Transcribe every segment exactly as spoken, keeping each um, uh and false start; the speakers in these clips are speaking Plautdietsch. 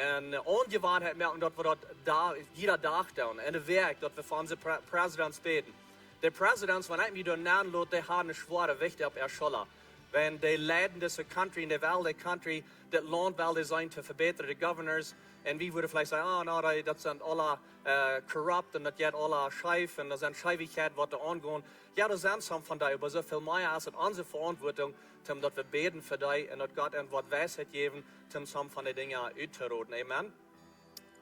ne Aunjewanheit moaken, daut wie daut da, jieda Dach doonen. Enne Wäakj, daut wie fa onse Pre-, Presidents bäden. De Presidents, wan ekj mie doa nenn lot, dee haben eene schwoare Wicht opp äare Schulla. Wan dee leiden dise country, un dee well de country, dit Launt well dee seenen to vebätren, de governors. Un wie wudden veleicht sajen, ah, na, dee, daut sent aule, äh, korrupt un daut jeit aule scheef un doa sent Scheewichkjeiten waut doa aungonen. Jo, doa sent some von dee, oba soo väl mea es et onse Veauntwuatunk, toom daut wie bäden fa dee un daut Gott an woat Weisheit jäwen, toom some von de Dinja uttorooden. Amen.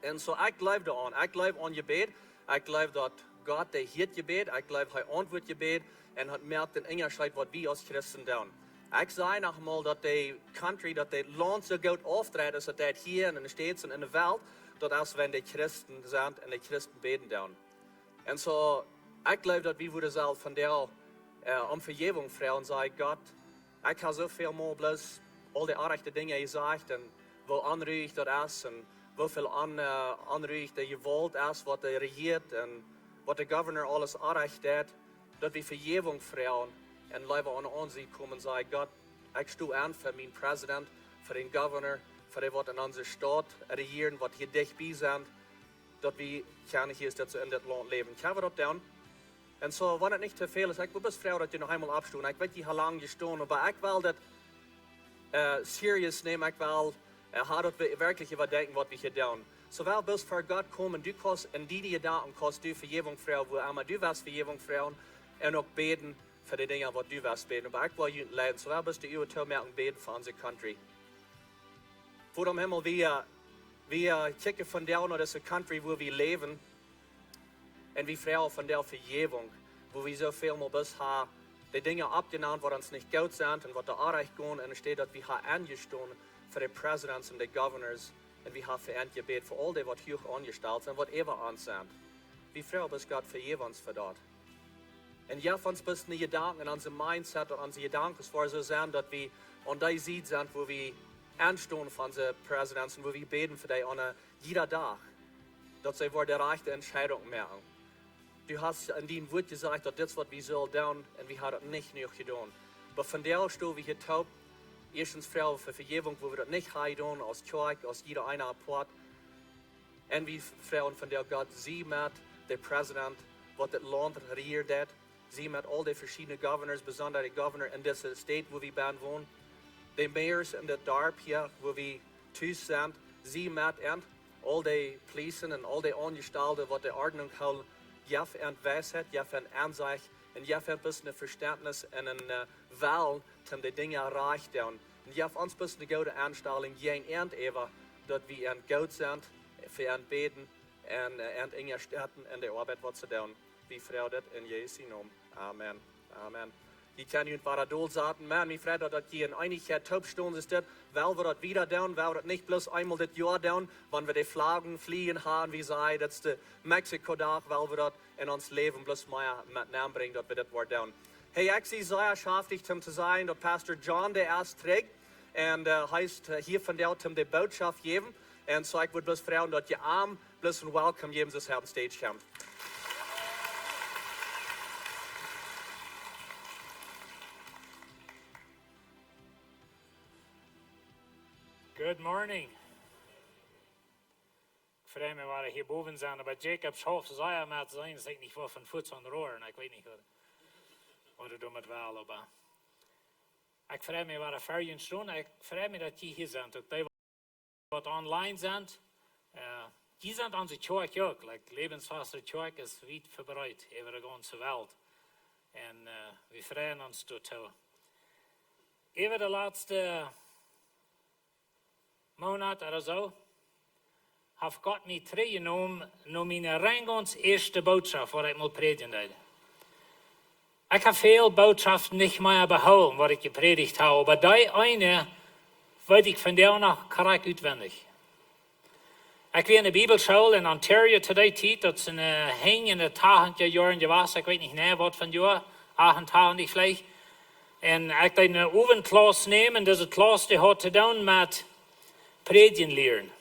Un soo, ekj jleew doaraun. Ekj jleew aun Jebäd. Ekj jleew daut Gott, dee hieet Jebäd. Ekj jleew, hee auntwuat Jebäd. Un hee moakt een Unjascheet waut wie aus Christen doonen. Ekj saj noch mol, daut de country, daut dit Launt soo goot aufdreit, aus et deit hia en de States un enne Welt, daut es wan de Christen sent un de Christen bäden doonen. Un soo, ekj jleew, daut wie wudden selfst vondoag, äh, om Vejäwunk froagen, saj Gott, ekj hab soo väl mol bloos aul de orrajchte Dinja jesajcht un woo onruich daut es un woo väl on-, äh, onruich de Jewault es, waut dee rejieet un waut de governor aules orrajcht deit, daut wie Vejäwunk froagen un leewa aun onse Sied komen, saj Gott, ekj sto aun fa mienen President, fa dän governor, fa dee waut en onse Staut rejieren, waut hia dicht bie sent, daut wie kjennen hia daut soo en dit Launt läwen. Kjenn wie daut doonen? Un soo, wan et nich too väl es, ekj well bloos froagen, daut jie noch eemol oppstonen. Ekj weet, jie haben lang jestonen, oba ekj well daut, äh, serious nämen. Ekj well, äh, ha daut wie-, werkjlich äwadenkjen, waut wie hia doonen. Soo well bloos ver Gott komen, du kaust en diene Jedanken, kaust du Vejäwunk froagen, wua emma du west Vejäwunk froagen, un uk bäden fa de Dinja, waut du west bäden. Oba ekj well junt leiden. Soo well bloos de Uagen toomoaken, bäden fa onse country. Voda em Himmel, wie, äh, wie, äh, kjikjen vondoag no dise country, wua wie läwen. Un wie froagen vondoag Vejäwunk, wua wie soo väl mol bloos haben de Dinja oppjenant, waut ons nich goot sent un waut doa orrajcht gonen, un enne Städ daut wie haben enjestonen fa de Presidents un de Governors, un wie haben fa an jebät, fa aul dee, waut huach aunjestalt sent, waut äwa ons sent. Wie froagen bloos Gott, vejeff ons fa daut. Un jeff ons bloos ne Jedanken un onse mindset, daut onse Jedanken woaren soo sennen, daut wie aun dee Sied sent, wua wie enstonen fa onse Presidents un wua wie bäden fa dee aun jieda Dach, daut see woaren de rajchte Entscheidunk moaken. Du hast en dien Wuat jesajcht, daut dit es, waut wie sellen doonen, un wie haben daut nich jenuach jedonen. Oba vondoag stonen wie hia toop, ieeschtens froagen fa Vejäwunk, wua wie daut nich haben jedonen, aus Kjoakj, aus jieda eena apoat. Un wie froagen vondoag, Gott, sie met de President, waut dit Launt rejieet, sie met aul de veschiedne Governors, besonda de Governor en dise State, wua wie bennen wonen, de Mayors en daut Darp hia, wua wie tus sent, sie met an, aul de Policen un aul de Aunjestalde, waut de Ordnunk hoolen, jeff an Weisheit, jeff an Ensecht, un jeff an bloos een Vestentnis un een, äh, Wellen, om de Dinja rajcht to doonen. Un jeff ons bloos ne goode Enstalunk jäajen an äwa, daut wie an goot sent, fa an bäden un, äh, an unjastetten en de Oabeit, waut see doonen. Wie froagen dit en Jesu Nomen. Amen. Amen. Jie kjennen junt wada dolsaten. Maun, mie freit daut, daut jie en Eenichkjeit toop stonen, es dit, well wie daut wieda doonen, well wie daut nich bloos eemol dit Joa doonen, wan wie de Flaggen flieen haben, wie sajen, daut es de Mexiko-Dach, well wie daut en ons Läwen bloos mea met nenbrinjen, daut wie daut woaren doonen. Hey, ekj sie sea schaftich, om to sajen, daut Pastor John, dee es trigj. Un, äh, hee es, äh, hia vondoag, om de Botschaft jäwen. Un soo, ekj wudd bloos froagen, daut jie am bloos een Welcome jäwen, aus hee opp de Stage kjemt. Good morning. Ekj frei mie, wada hia bowen sennen, oba Jacob schauft sea met sennen, daut ekj nich woa von Fuaz aun roaren, ekj weet nich, waut, waut hee doamet well, oba ekj frei mie, wada ver junt stonen, ekj frei mie, daut jie hia sent, uk dee, waut online sent. Äh, jie sent onse Kjoakj uk, like, Lebenswasser Kjoakj es wiet vebreet äwa de gaunze Welt. Un, äh, wie freien ons doatoo. Äwa de latste Moonat ooda soo, haft Gott mie trigjjenomen no miene rein gaunz ieeschte Botschaft, waut ekj mol prädjen deed. Ekj hab väl Botschaften nich mea behoolen, waut ekj jeprädicht hab, oba dee eene weet ekj vondoag noch krakjt utwendich. Ekj wia en de Bibelschool en Ontario to dee Tiet, daut es en, äh, Enj en de tachentja Joaren jewast, ekj weet nich nau waut von Joa, achtentachentich veleicht. Un ekj deed ne Owentklaus nämen, un dise Klaus, dee haud to doonen met prädjen lieren.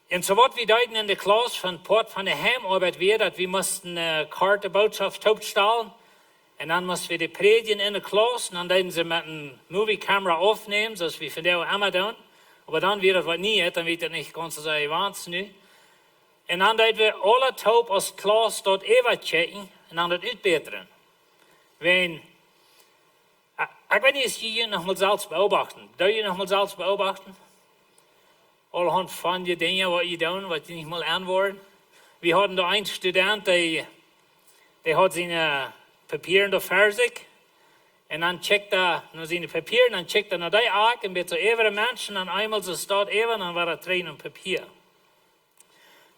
Un soo waut wie deeden en de Klaus, von Poat von de Heimoabeit wia, daut wie musten, äh, korte Botschaften toopstalen. Un dan musten wie dee prädjen en de Klaus, un dan deeden see met ne movie camera aufnämen, soo aus wie vondoag emma doonen. Oba dan wia daut waut Nieet, dan wia daut nich gaunz soo sea waut nu. Un dan deed wie aule toop aus Klauss daut äwakjikjen un dan daut utbätren. Wan, ekj weet nich, aus jie junt noch mol selfst beobachten. Doo jie noch mol selfst beobachten? Aulahaunt von dee Dinja waut jie doonen, waut jie nich mol enwoaren. Wie hauden doa een Student, dee, dee haud siene Papieren doa ver sikj. Un dan kjikjt hee no siene Papieren, dan kjikjt hee no dee Akj, een bät soo äwa de Menschen, un eemol soo steit hee äwa, un dan wada trigj no Papia.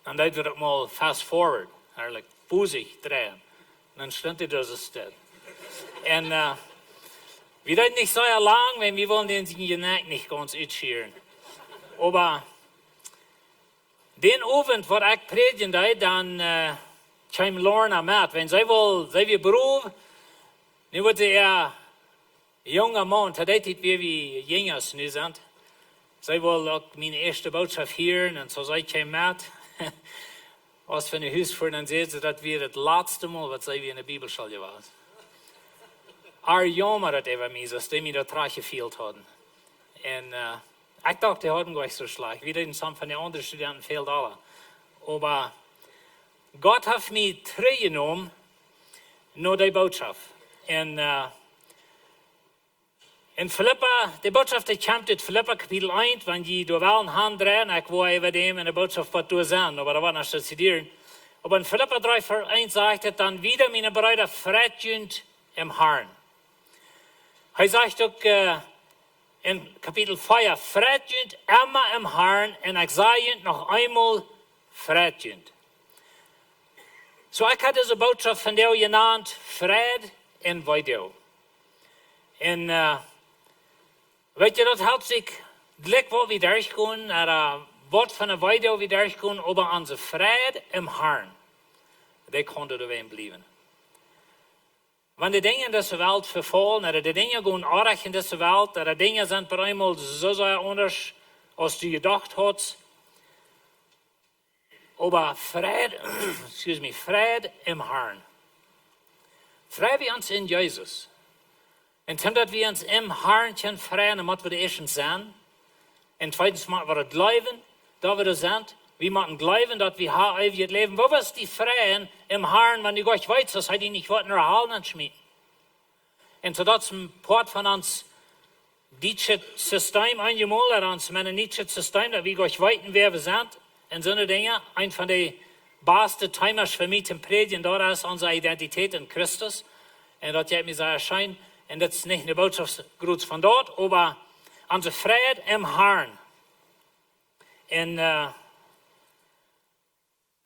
Dan deed wie daut mol fast forward, like, bosich dreien. Un dan stunt hee doa soo stell. Un, äh, wie deeden nich soo lang, wan wie wullen dän sien Jnekj nich gaunz utschieren. Oba dän Owent, waut ekj prädjen deed, dan, äh, kjeem Lorna met. Wan see wull, see wia brow, nu wudd see äa junga Maun, to dee Tiet wia wie jinja aus nu sent. See wull uk miene ieeschte Bootschoft hieren un soo see kjeem met. Aus wie no Hus fuaren, dan säd see, daut wia daut latste Mol, waut see wia enne Bibelschool jewast. Ar jaumad daut äwa mie, soo aus dee mie doa trajcht jefeelt hauden. Un, äh, ekj docht, dee hauden goanich soo schlajcht. Wie deeden some von de aundre Studenten väl dolla. Oba Gott haft mie trigjjenomen no dee Bootschoft. Un, äh, en Filippa, de Bootschoft, dee kjemt ut Filippa Kapitel eent, wan jie doa wellen han dreien, ekj woa äwa däm enne Bootschoft waut doa sennen, oba daut woat noch soo studieren. Oba en Filippa dree Varsch eent sajcht et dan: "Wieda, miene Breeda, freit junt em Harn." Hee sajcht uk, äh, en Kapitel vea: "Freit junt emma em Harn, un ekj saj junt noch eemol, freit junt." Soo, ekj haud dise Bootschoft vondoag jenant Freid en Weedoag. Un, äh, weet jie, daut helt sikj jlikj waut wie derchgonen, ooda waut fa een Weedoag wie derchgonen, oba onse Freid em Harn, dee kaun doawäajen bliewen. Wan de Dinja en dise Welt vefaulen, ooda de Dinja gonen orrajcht en dise Welt, ooda Dinja sent opp eemol soo sea aundasch aus du jedocht haudst, oba Freid, excuse me, Freid em Harn. Frei wie ons en Jesus. Un toom daut wie ons em Harn kjennen freien, dan motten wie doa ieeschtens sennen. Un tweedens motten wie daut jleewen, daut wie doa sent. Wie motten jleewen, daut wie haben eewjet Läwen. Woo woascht du die freien em Harn, wan du goanich weetst, daut hee die nich woat en de Hal nenschmieten? Un soo daut es een Poat von ons dietschet System, eenjemol, ooda ons mennonietschet System, daut wie goanich weeten, wäa wie sent, un soone Dinja. Eent von de baste Themas fa mie toom prädjen, daut es onse Identität en Christus. Un daut jeit mie sea scheen. Un daut es nich eene Bootschoft groot von doa, oba onse Freid em Harn. Un, äh,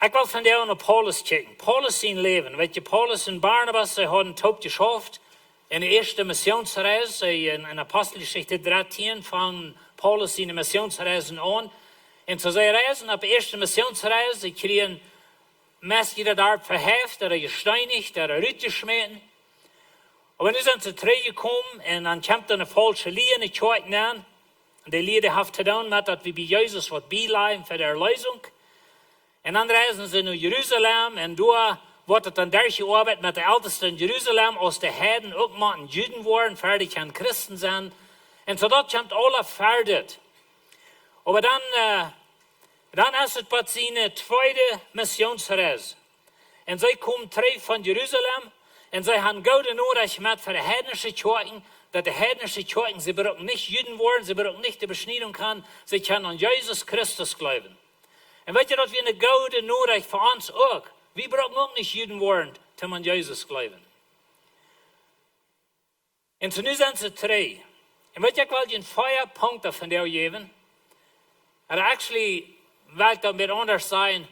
ekj well vondoag no Paulus kjikjen. Paulus sien Läwen. Weet jie, Paulus un Barnabas, see hauden toop jeschauft en de ieeschte Missionsreis. See, en, en Aposteljeschicht dartieen fangen Paulus siene Missionsreisen aun. Un soo see reisen opp de ieeschte Missionsreis, see kjrieen meist jieda Darp veheft, ooda jesteenicht, ooda rutjeschmäten. Oba nu sent see trigjjekomen un dan kjemt doa eene faulsche Lia en de Kjoakj nenn. Un dee Lia, dee haft to doonen met daut wie bie Jesus waut bieliewen fa de Erleesunk. Un dan reisen see no Jerusalem un doa woat et dan derchjeoabeit met de Eltesten en Jerusalem, aus de Heiden uk motten Juden woaren, ver dee kjennen Christen sennen. Un soo daut kjemt aula ver dit. Oba dan, äh, dan es et bie siene tweede Missionsreis. Un see komen trigj von Jerusalem. Un see haben goode Norecht met fa de heidnische Kjoakjen, daut de heidnische Kjoakjen, see brucken nich Juden woaren, see brucken nich de Beschniedunk haben, see kjennen aun Jesus Christus jleewen. Un weet jie, daut wia eene goode Norecht fa ons uk. Wie brucken uk nich Juden woaren, toom aun Jesus jleewen. Un soo nu sent see trigj. Un weet jie, ekj well junt vea Punkten vondoag jäwen. Ooda actually, well ekj daut een bät aundasch sajen.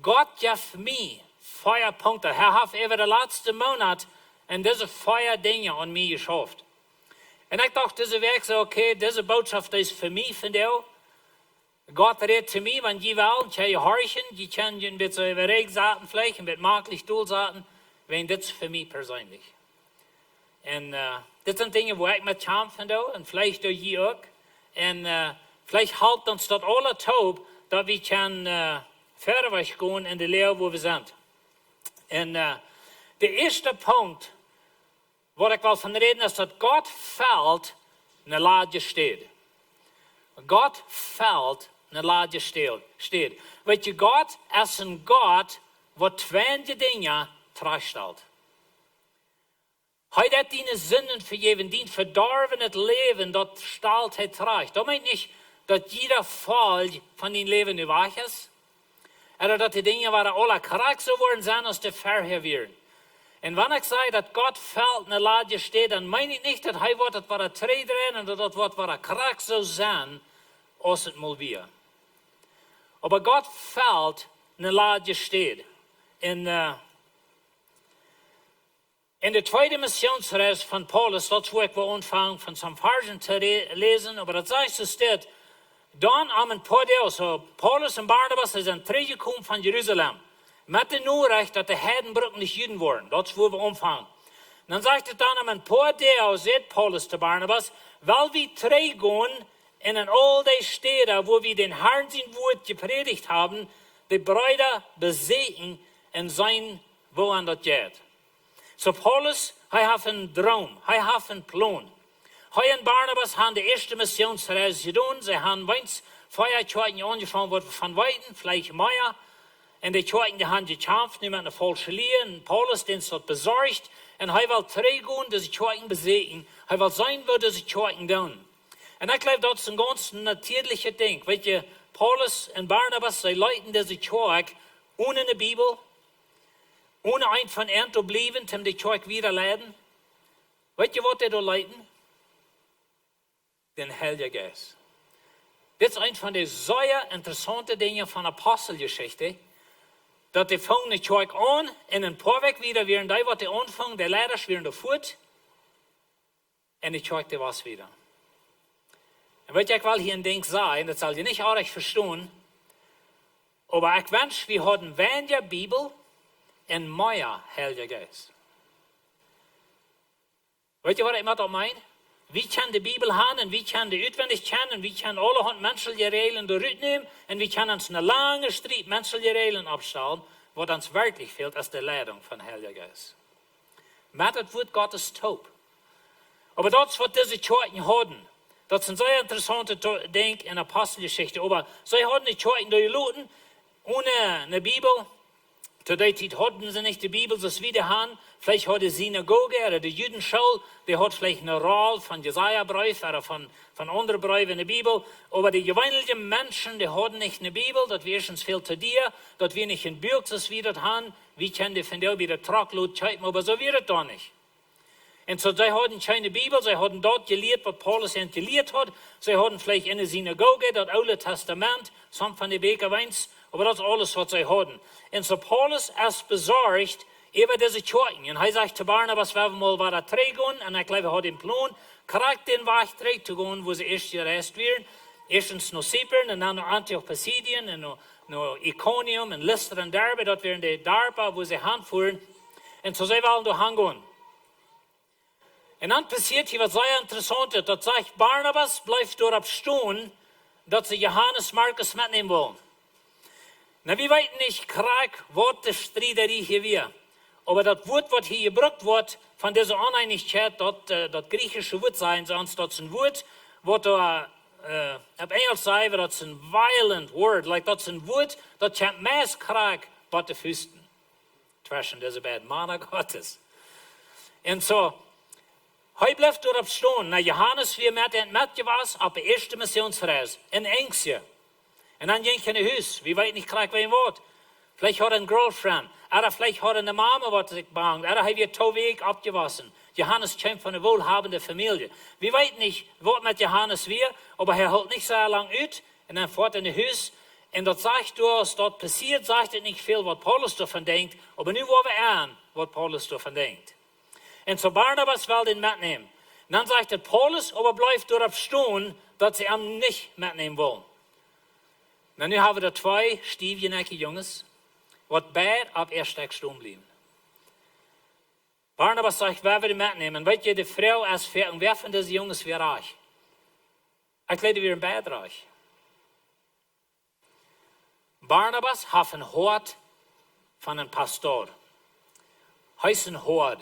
Gott jeef mie vea Punkten. Hee haft äwa de latste Moonat aun dise vea Dinja aun mie jeschauft. Un ekj docht dise Wäakj soo, okay, dise Bootschoft es fa mie vondoag. Gott rät to mie, wan jie wellen, jie horchen, jie kjennen junt een bät soo äwaräajen saten, veleicht een bät maklich dol saten, wan dit es fa mie perseenlich. Un, äh, dit sent Dinja, wua ekj met kjamf vondoag, un veleicht doo jie uk. Un, äh, veleicht halpt ons daut aula toop, daut wie kjennen, äh, wieda wajchgonen en de Loag, wua wie sent. Un, äh, de ieeschte Punkt, waut ekj well von räden, es daut Gott felt eene ladje Städ. Gott felt ne ladje Städ. Städ. Weet jie, Gott es een Gott, waut twinjende Dinja trigjstalt. Hee deit diene Sinden vejäwen, dien vedorwenet Läwen, daut stalt hee trigj. Daut meent nich, daut jieda Faul von dien Läwen nu wajch es. Ooda daut de Dinja woaren aula krakjt soo woaren sennen, aus dee verhäa wieren. Un wan ekj saj, daut Gott felt ne ladje Städ, dan meen ekj nich, daut hee woat daut wada trigjdreien un daut daut woat wada krakjt soo sennen, aus et mol wia. Oba Gott felt ne ladje Städ. Un, äh, en de tweede Missionsreis von Paulus, daut es, wua ekj well aunfangen, von some Varschen to re-, läsen, oba daut sajcht soo, steit, dan om een poa Doag, soo Paulus un Barnabas, dee sent trigjjekomen von Jerusalem, met de Norecht, daut de Heiden bruken nich Juden woaren. Daut es, wua wie aunfangen. Dan sajcht et dan, om een poa Doag, sajcht Paulus to Barnabas, well wie trigjgonen un en aul dee Städen, wua wie dän Harn sien Wuat jeprädicht haben, de Breeda besieekjen un seenen, woo an daut jeit. Soo Paulus, hee haft een Droom, hee haft een Plon. Hee un Barnabas haben de ieeschte Missionsreis jedonen. See haben weens vea Kjoakjen aunjefongen, waut wie von weeten, veleicht mea. Un de Kjoakjen, dee haben jekjamft nu met eene faulsche Lia. Un Paulus, dän es daut besorcht. Un hee well trigjgonen, dise Kjoakjen besieekjen. Hee well seenen, woo dise Kjoakjen doonen. Un ekj jleew, daut es een gaunz natieelichet Dinkj. Weet jie, Paulus un Barnabas, see leeten dise Kjoakj one ne Bibel, one eent von an to bliewen, om de Kjoakj wieda leiden. Weet jie, waut dee doa leeten? Dän Heiljen Jeist. Dit es eent von de sea interessaunte Dinja von Aposteljeschicht, daut dee fungen ne Kjoakj aun un een poa Wäakj wieda wieren dee, waut dee aunfungen, de Leidasch wieren doa fuat un de Kjoakj, dee wia wieda. Un weet jie, ekj well hia een Dinkj sajen, un daut sell jie nich oajch vestonen, oba ekj wensch, wie hauden weinja Bibel un mea Heilja Jeist. Weet jie, waut ekj met daut meen? Wie kjennen de Bibel haben un wie kjennen dee utwendich kjennen un wie kjennen aulahaunt menschelje Räajlen doa rutnämen un wie kjennen ons ne lange Striep menschelje Räajlen oppstalen, waut ons werkjlich fält, es de Leidunk von Heilja Jeist. Met daut Wuat Gottes toop. Oba daut es, waut dise Kjoakjen hauden. Daut es een sea interessauntet To-, Dinkj en Aposteljeschicht. Oba see hauden de Kjoakjen doa jeloten, one ne Bibel. To dee Tiet hauden see nich de Bibel, soo aus wie dee haben. Veleicht haud de Sinagoge ooda de Judenschool, dee haud veleicht ne Roll von Jesaja Breef ooda von, von aundre Breew en de Bibel. Oba de jeweenelje Menschen, dee hauden nich ne Bibel, daut wia ieeschtens väl too dia, daut wia nich een Buak, soo aus wie daut haben. Wie kjennen dee vondoag bie de Truckload kjeepen, oba soo wia daut doa nich. Un soo, see hauden kjeene Bibel, see hauden daut jelieet, waut Paulus an jelieet haud. See hauden veleicht en de Sinagoge daut Oole Tastament, some von de Bieekja weens, oba daut es aules, waut see hauden. Un soo Paulus es besorcht äwa dise Kjoakjen. Un hee sajcht to Barnabas, wie wellen mol wada trigjgonen. Un ekj jleew, hee haud een Plon, krakjt dän Wajch trigj to gonen, wua see ieescht jereist wieren. Ieeschtens no Cypern un dan no Antioch Pisidien un no, no Ikonium un Lystra un Derbe, daut wieren de Darpa, wua see hanfuaren. Un soo see wellen doa hangonen. Un dan passieet hia waut sea interessauntet. Daut sajcht, Barnabas blift doaropp stonen, daut see Johanes Markus metnämen wellen. Nu, wie weeten nich krakjt, waut de Striederie hia wia. Oba daut Wuat, waut hia jebrukt woat, von dise Oneenichkjeit, daut, äh, daut griechische Wuat, sajen see ons, daut es een Wuat, waut, äh, äh, opp Enjelsch sajen wie, daut es een violent word. Like, daut es een Wuat, daut kjemt meist krakjt bot de Fusten. Tweschen dise beid Mana Gottes. Un soo, hee blift doaropp stonen. Nu, Johanes wia met an met jewast opp de ieeschte Missionsreis en Enjskje. Un dan jinkj hee no Hus. Wie weeten nich krakjt wäajen waut. Veleicht haud hee ne girlfriend. Ooda veleicht haud hee ne Mama, waut sikj bangd. Ooda hee wia too weakj oppjewossen. Johanes kjeem von ne woolhabende Famielje. Wie weeten nich, waut met Johanes wia, oba hee hilt nich soo lang ut. Un dan foat hee no Hus. Un daut sajcht doa, aus daut passieet, sajcht et nich väl, waut Paulus doavon denkjt, oba nu woa wie aun, waut Paulus doavon denkjt. Un soo Barnabas well dän metnämen. Un dan sajcht et, Paulus oba blift doaropp stonen, daut see am nich metnämen wellen. Nu, nu hab wie doa twee stiefjeneckje Junges, waut beid opp äa Stekj stonen bliewen. Barnabas sajcht, wie wellen dee metnämen. Un weet jie, de Froag es, wäa, wäa von dise Junges wia rajcht? Ekj jleew, dee wieren beid rajcht. Barnabas haft een Hoat von een Pastor. Hee es een Hoad.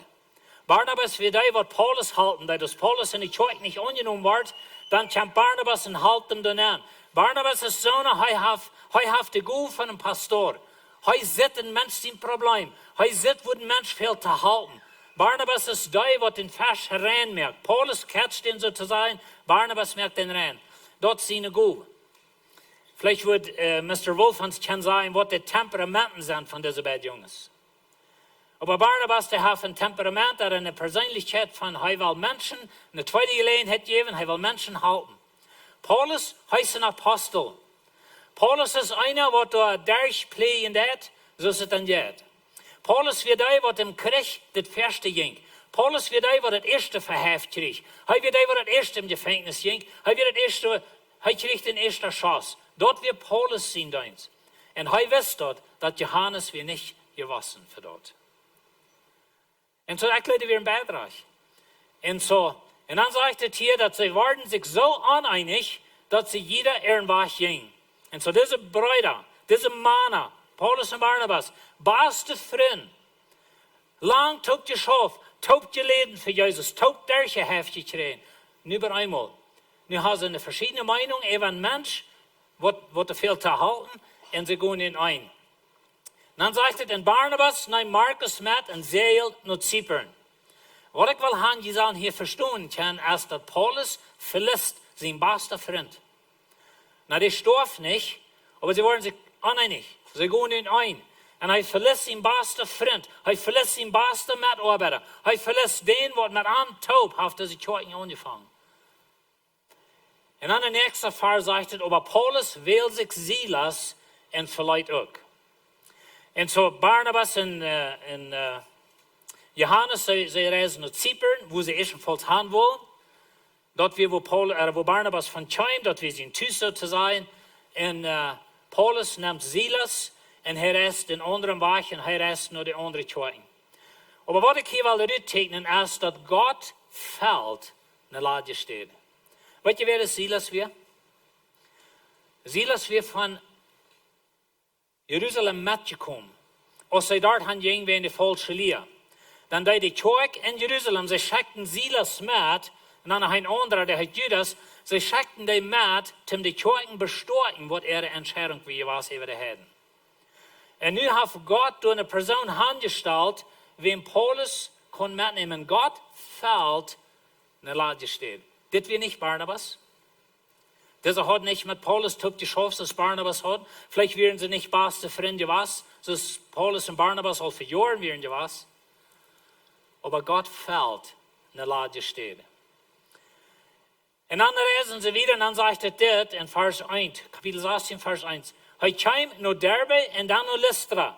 Barnabas wia dee, waut Paulus halpen deed. Aus Paulus enne Kjoakj nich aunjenomen wort, dan kjeem Barnabas un halpt am dan aun. Barnabas es soona, hee haft, hee haft de Gow von een Pastor. Hee sitt een Mensch sien Probleem. Hee sitt, wua een Mensch fält to halpen. Barnabas es dee, waut dän Fesch rein moakt. Paulus catcht dän soo to sajen, Barnabas moakt dän rein. Daut es siene Gow. Veleicht wudd, äh, Mister Wolf ons kjennen sajen, waut de Temperamenten sent von dise beid Junges. Oba Barnabas, dee haft een Temperament, dee haft eene Perseenlichkjeit von, hee well Menschen eene tweede Jeläajenheit jäwen, hee well Menschen halpen. Paulus, hee es een Apostel. Paulus es eena, waut doa derchpläajen deed, soo aus et dan jeit. Paulus wia dee, waut em Kjrich daut ieeschte jinkj. Paulus wia dee, waut daut ieeschte veheft kjrieech. Hee wia dee, waut daut ieeschte em Jefenkjnis jinkj. Hee wia daut ieeschte, hee kjrieech dän ieeschten Schoss. Daut wia Paulus sien Deenst. Un hee wist daut, daut Johanes wia nich jewossen fa daut. Un soo, ekj leet wada een Biedrach. Un soo, un dan sajcht et hia, daut see worden sikj soo oneenich, daut see jieda äaren Wajch jinjen. Un soo, dise Breeda, dise Mana, Paulus un Barnabas, baste Frind, lang toop jeschauft, toop jeläden fa Jesus, toop derchjeheft jekjräajen. Nu opp eemol, nu haben see eene veschiedne Meinunk äwa een Mensch, waut, waut doa fält to halpen, un see gonen unja een. Dan sajcht et, un Barnabas neem Markus met un säajeld no Zypern. Waut ekj well han, jie sellen hia vestonen kjennen, es daut Paulus veliest sienen basten Frint. Na, dee storf nich, oba see worden sikj oneenich. See gonen unja een. Un hee veliest sienen basten Frint. Hee veliest sienen basten Metoabeida. Hee veliest dän, waut met am toop haft dise Kjoakj aunjefongen. Un dan de näakjste Varsch sajcht et, oba Paulus wäld sikj Silas un veleet uk. Un soo Barnabas un, äh, un, äh, Johanes, see, see reisen no Zypern, wua see ieeschtenfauls han wullen. Daut wia, wua Paul-, äh, wua Barnabas von kjeem, daut wia sien Tus soo to sajen. Un, äh, Paulus nemt Silas un hee reist dän aundren Wajch un hee reist no de aundre Kjoakjen. Oba waut ekj hia well rutteekjnen es, daut Gott felt ne ladje Städ. Weet jie, wäa de Silas wia? Silas wia von Jerusalem metjekomen. Aus see doa han jinjen wäajen de faulsche Lia, dan deed de Kjoakj en Jerusalem, see schekjten Silas met, un dan noch een aundra, dee heet Judas, see schekjten dee met, om de Kjoakjen bestoakjen, waut äare Entscheidunk wia jewast äwa de Heiden. Un nu haft Gott doa ne Persoon aunjestalt, wäm Paulus kunn metnämen. Gott felt ne ladje Städ. Dit wia nich Barnabas. Dise haud nich met Paulus toop jeschauft, soo aus Barnabas haud. Veleicht wieren see nich baste Frind jewast, soo aus Paulus un Barnabas aul fa Joaren wieren jewast. Oba Gott felt ne ladje Städ. Un dan reisen see wieda un dan sajcht et dit en Varsch eent, Kapitel sastieen, Varsch eent. Hee kjeem no Derbe un dan no Listra.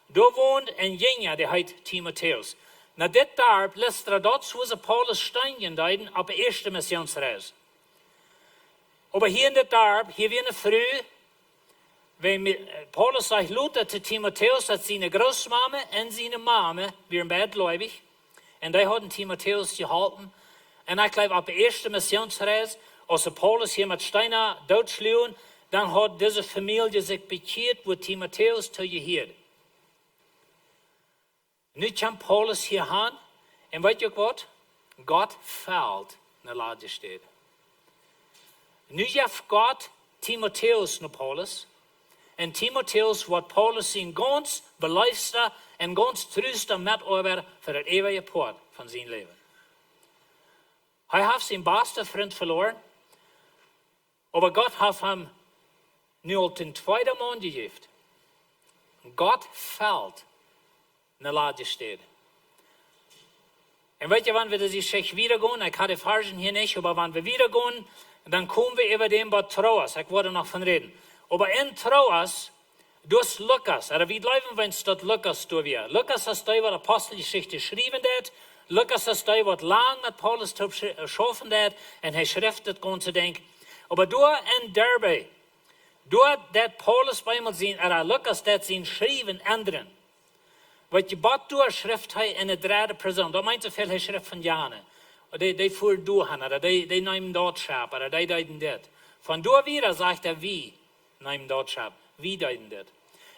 Doa wond een Jinja, dee heet Timotäus. Na dit Darp, Listra, daut es wua see Paulus steinjen deeden opp de ieeschte Missionsreis. Oba hia en dit Darp, hia wia ne Fru, wäa mi-, Paulus sajcht lota to Timotäus, daut siene Grootmame un siene Mame wieren beid gleubich. Un dee hauden Timotäus jeholpen. Un ekj jleew, opp de ieeschte Missionsreis, aus see Paulus hia met Steena dootschluagen, dan haud dise Famielje sikj bekjieet, wua Timotäus too jehieed. Nu kjemt Paulus hia han, un weet jie uk waut? Gott felt ne ladje Städ. Nu jeft Gott Timotäus no Paulus, un Timotäus woat Paulus sien gaunz beleefsta un gaunz trusta Metoabeida fa daut eewje Poat von sien Läwen. Hee haft sienen basten Frint veloaren, oba Gott haft am nu aul dän tweeden Maun jejäft. Gott felt ne ladje Städ. Un weet jie, wan wie dise Jeschicht wieda gonen, ekj hab de Varschen hia nich, oba wan wie wieda gonen, dan komen wie äwa däm bat Troas. Ekj woa noch von räden. Oba en Troas, doa es Lukas, ooda wie jleewen, wan daut Lukas doa wia. Lukas es dee, waut Aposteljeschicht schriewen deed. Lukas es dee, waut lang met Paulus toop sch-, äh, schaufen deed, un hee schrift daut gaunze Dinkj. Oba doa en Derbe, doa deed Paulus bie eemol sien, ooda Lukas deed sien Schriewen endren. Waut je bat doa schrift hee en de dredde Persoon. Daut meent soo väl, hee schrift von jane. Dee, dee fuaren doa han, ooda dee, dee neemen daut Schepp, ooda dee deeden dit. Von doa wieda sajcht hee, wie neemen daut Schepp, wie deeden dit.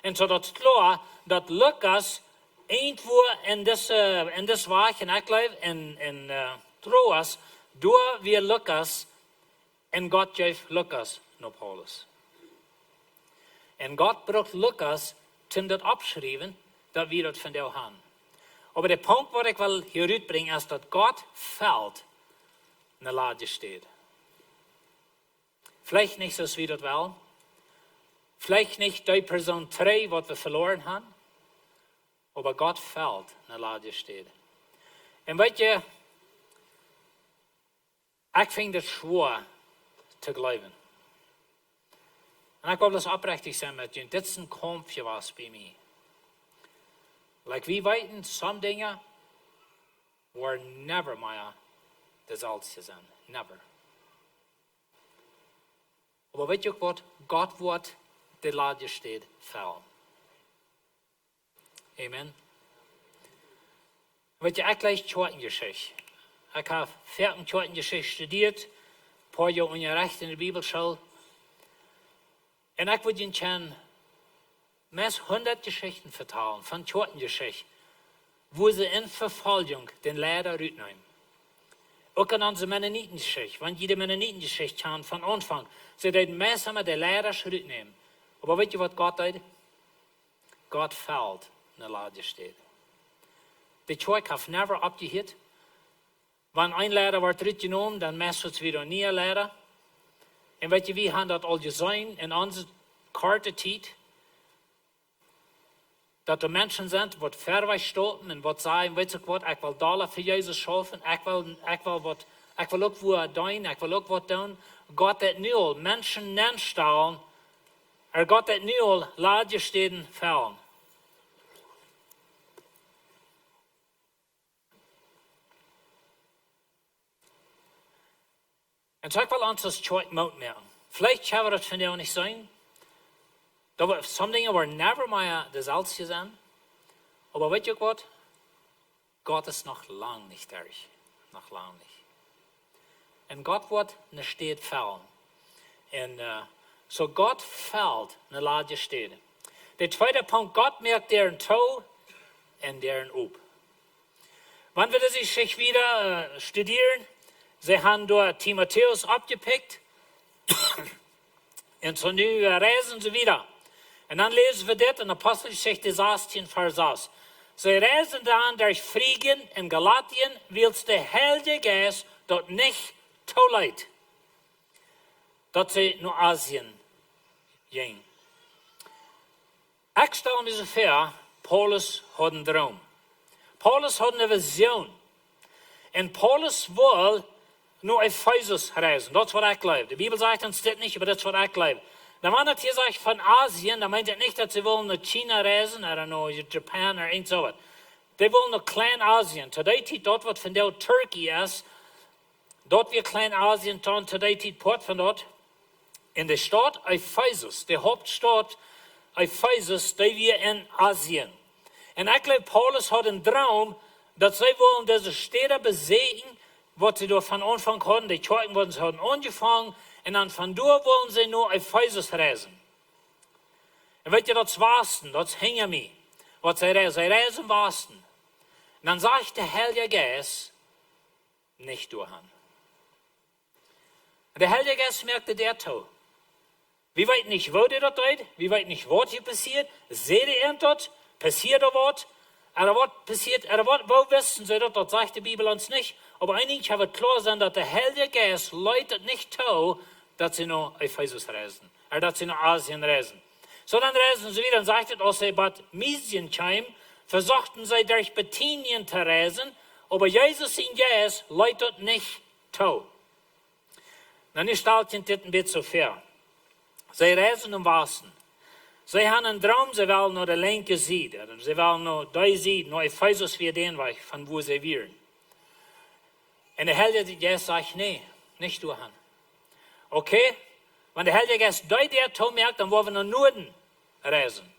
Un soo daut es kloa, daut Lukas Irjentwua en dise, en dise Wajch, un ekj jleew en, en, äh, Troas, doa wia Lukas, un Gott jeef Lukas no Paulus. Un Gott brukt Lukas, toom daut oppschriewen, daut wie daut vondoag haben. Oba de Punkt, waut ekj well hia rutbrinjen, es, daut Gott felt ne ladje Städ. Veleicht nich soo aus wie daut wellen. Veleicht nich dee Persoon trigj, waut wie veloaren haben. Oba Gott felt ne ladje Städ. Un weet jie, ekj finj daut schwoa to jleewen. Un ekj well bloos opprechtich sennen met junt. Dit es een Kaumf jewast bie mie. Like, wie weeten, some Dinja woaren never mea deselwje sennen. Never. Oba weet jie uk waut? Gott woat de ladje Städ fellen. Amen. Weet jie, ekj leew Kjoakjenjeschicht. Ekj hab foaken Kjoakjenjeschicht studieet, poa Joa unjarecht en de Bibelschool. Un ekj wudd junt kjennen meist hundat Jeschichten vetalen von Kjoakjenjeschicht, wua see en Vefoljunk dän Leida rutneemen. Uk en onse Mennonitenjeschicht, wan jie de Mennonitenjeschicht kjanen von Aunfank, see deeden meist emma de Leidasch rutnämen. Oba weet jie, waut Gott deed? Gott felt ne ladje Städ. De Kjoakj haft never oppjehieet. Wan een Leida woat rutjenomen, dan meist wada een niea Leida. Un weet jie, wie haben daut aul jeseenen en onse korte Tiet, daut doa Menschen sent, waut verwoat stonen un waut sajen: "Weetst uk waut, ekj well dolla fa Jesus schaufen, ekj well, ekj well waut, ekj well uk wua deenen, ekj well uk waut doonen." Gott deit nu aul Menschen nenstalen, ea Gott deit nu aul ladje Städen fellen. Un soo ekj well ons aus Kjoakj Moot moaken. Veleicht kjenn wie daut vondoag nich seenen. Daut woat, some Dinja woaren never mea deselwje sennen. Oba weet jie uk waut? Gott es noch lang nich derch. Noch lang nich. Un Gott woat ne Städ fellen. Un, äh, soo Gott felt ne ladje Städ. De tweede Punkt, Gott moakt Däaren too un Däaren op. Wan wie dise Jeschicht wieda, äh, studieren, see haben doa Timotäus oppjepikjt. Un soo nu, äh, reisen see wieda. Un dan läsen wie dit en Aposteljeschicht sastieen, Varsch sas. See reisen dan derch Phrigien un Galatien, wiels de Heilje Jeist daut nich tooleet, daut see no Asien jinjen. Ekj stal mie soo väa, Paulus haud een Droom. Paulus haud ne Vision. Un Paulus wull no Efesus reisen. Daut es waut ekj jleew. De Bibel sajcht ons dit nich, oba daut es waut ekj jleew. Dan, wan et hia sajcht von Asien, dan meent et nich, daut see wullen no China reisen, ooda no Japan, ooda irjent soo waut. Dee wullen no Kjlien-Asien. To dee Tiet daut, waut vondoag Turkey es, daut wia Kjlien-Asien, dan to dee Tiet Poat von daut. Un de Staut Efesus, de Hauptstaut Efesus, dee wia en Asien. Un ekj jleew, Paulus haud een Droom, daut see wullen dise Städa beseenen, waut see doa von Aunfank hauden, de Kjoakjen, waut see hauden aunjefongen, un dan von doa wullen see no Efesus reisen. Un weet jie, daut es Wasten, daut es hinja mie, waut see reisen, see reisen Wasten. Un dan sajcht de Heilje Jeist: "Nich doahan." Un de Heilje Jeist moakt de Däa too. Wie weeten nich, woo dee daut deed. Wie weeten nich, waut hia passieet. Säd dee an daut, passieed doa waut. Ooda waut passieet, ooda waut, woo wisten see daut? Daut sajcht de Bibel ons nich. Oba een Dinkj kjenn wie kloa sennen, daut de Heilje Jeist leet et nich too, daut see no Efesus reisen. Ooda daut see no Asien reisen. Soo, dan reisen see wieda, dan sajcht et, aus see bie Misien kjeemen, vesochten see derch Bithynien to reisen, oba Jesus sien Jeist leet daut nich too. Nu, nu stalt junt dit een bät soo väa. See reisen em Wasten. See haben een Droom, see wellen no de linkje Sied. See wellen no dee Sied, no Efesus wia dän Wajch, von wua see wieren. Un de Heilje Jeist sajcht: "Nä, nich doahan." Okay, wan de Heilje Jeist dee Däa toomoakt, dan woa wie no Nuaden reisen.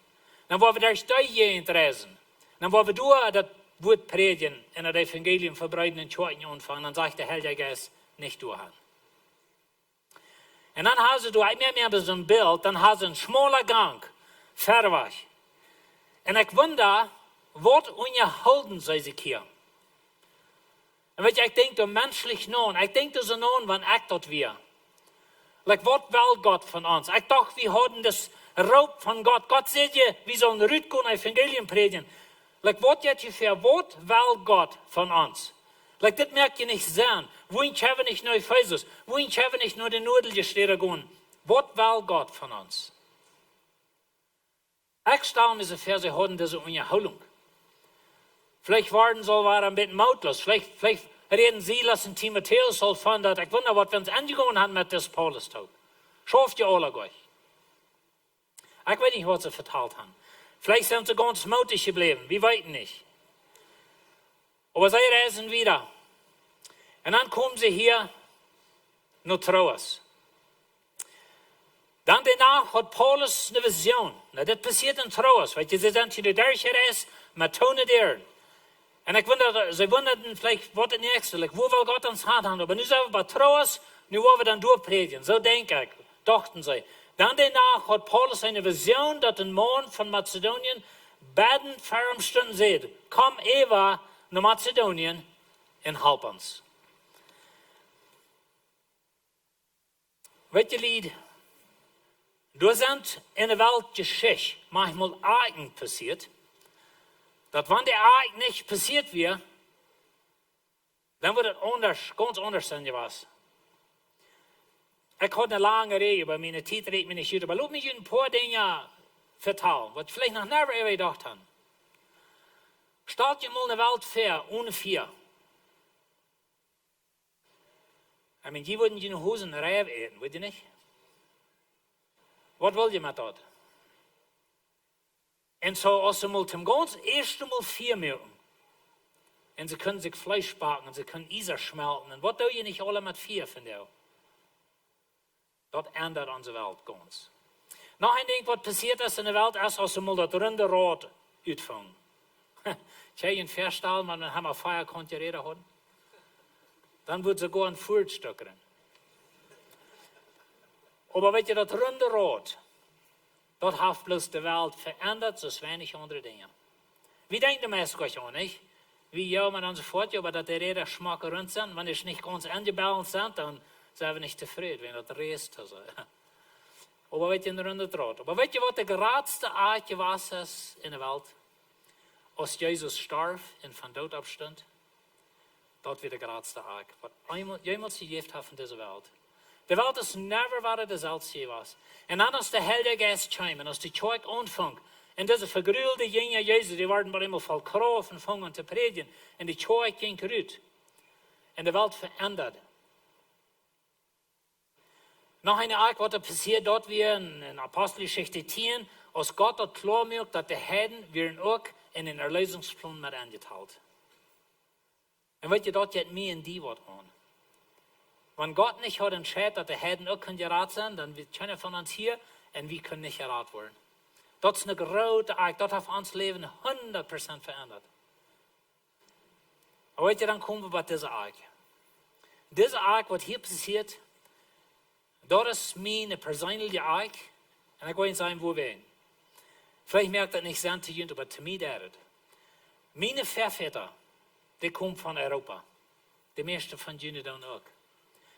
Dan woa wie derch dee Jäajent reisen. Dan woa wie doa daut Wuat prädjen un daut Evangelium vebreeden un Kjoakjen aunfangen. Dan sajcht de Heilje Jeist: "Nich doahan." Un dan haben see doa, ekj moak mie soo een Bilt, dan haben see een schmaulen Gank, verwoat. Un ekj wunda, Waut unjahoolen see sikj hia? Un weet jie, ekj denkj doa menschlich no, ekj denkj doa soo no, wan ekj daut wia. Like, waut well Gott von ons? Ekj docht, wie hauden daut Roop von Gott. Gott säd je, wie sullen rutgonen, Evangelium prädjen. Like, waut jeit hia ver? Waut well Gott von ons? Like, dit moakt je nich Senn. Wuarom kjennen wie nich no Efesus? Wuarom kjennen wie nich no de nuadliche Städen gonen? Waut well Gott von ons? Ekj stal mie soo ver, see hauden dise Unjahoolunk. Veleicht wieren see aul een bät mootloos. Veleicht, veleicht räden Silas un Timotäus aul von daut: "Ekj wunda, waut wie ons aunjegonen haben met dis Paulus toop. Schauft je aula goa." Ekj weet nich, waut see vetalt haben. Veleicht sent see gaunz mootich jebläwen. Wie weeten nich. Oba see reisen wieda. Un dan komen see hia no Troas. Dan de Nacht haud Paulus eene Vision. Na, dit passieet en Troas. Weet jie, see sent hia derchjereist met toene Däaren. Un ekj wunda, see wundaden veleicht, waut daut näakjste, like, wua well Gott ons han haben. Oba nu sent wie bie Troas, nu woa wie dan doa prädjen. Soo denkj ekj, dochten see. Dan de Nacht haud Paulus eene Vision, daut een Maun von Mazedonien bäden ver am stunt un säd: "Komm äwa no Mazedonien un halp ons." Weet jie, Lied, doa sent en de Welt Jeschicht maunchmol Akjen passieet, daut wan de Akj nich passieet wia, dan wudd et aundasch, gaunz aundasch sennen jewast. Ekj haud eene lange Räd, oba miene Tiet rieekjt mie nich ut. Oba lot mie junt een poa Dinja vetalen, waut jie veleicht noch never äwa jedocht haben. Stalt junt mol eene Welt ver, one Fia. I mean, jie wudden june Hosen reif äten, wudd jie nich? Waut well jie met daut? Un soo, aus see mol toom gaunz ieeschte Mol Fia moaken, un see kunnen sikj Fleesch backen, un see kunnen Iesa schmelten, un waut doo jie nich aula met Fia, vondoag? Daut endat onse Welt gaunz. Noch een Dinkj, waut passieet es en de Welt, es, aus see mol daut runde Rad utfungen. Kjenn jie junt väastalen, wan wie emma Fia kunnen jeräden haben? Dan wudd soogoa een Furcht stocken. Oba weet jie, daut runde Rad, daut haft bloos de Welt veendat, soo aus weinich aundre Dinja. Wie denkjen de mieeschte goanich aun, nich? Wie, jo, met onse Foatj, oba daut de Räda schmock runt sent, wan dee nich gaunz aunjebalanced sent, dan sent wie nich tofräd, wan daut reist, soo. Oba weet jie, een rundet Rad. Oba weet jie, waut de jratste Akj jewast es en de Welt? Aus Jesus storf un vom Doot oppstunt, daut wia de jratste Akj, waut eemol, jemols jejäft haft en dise Welt. De Welt es never wada deselwje jewast. Un dan, aus de Heilje Jeist kjeem un aus de Kjoakj aunfunk, un dise vegruelde Jinja Jesu, dee worden opp eemol voll Krauft un fungen aun to prädjen, un de Kjoakj jinkj rut, un de Welt veendat. Noch een Akj, waut doa passieed, daut wia en, en Aposteljeschicht tieen, aus Gott daut kloa muak, daut de Heiden wieren uk en dän Erlösungsplon met enjetalt. Un weet jie, daut jeit mie un die waut aun. Wan Gott nich haud entscheit, daut de Heiden uk kunnen jerat sennen, dan wia kjeena von ons hia un wie kunnen nich jerat woaren. Daut es een groota Akj, daut haft ons Läwen hundat Prozent veendat. Oba weet jie, dan komen wie bie dise Akj. Dise Akj, waut hia passieet, daut es miene perseenelje Akj. Un ekj well junt sajen, wuarom. Veleicht moakt daut nich Senn to junt, oba to mie deit et. Miene Väavodasch, dee komen von Europa. De mieeschte von junt dan uk.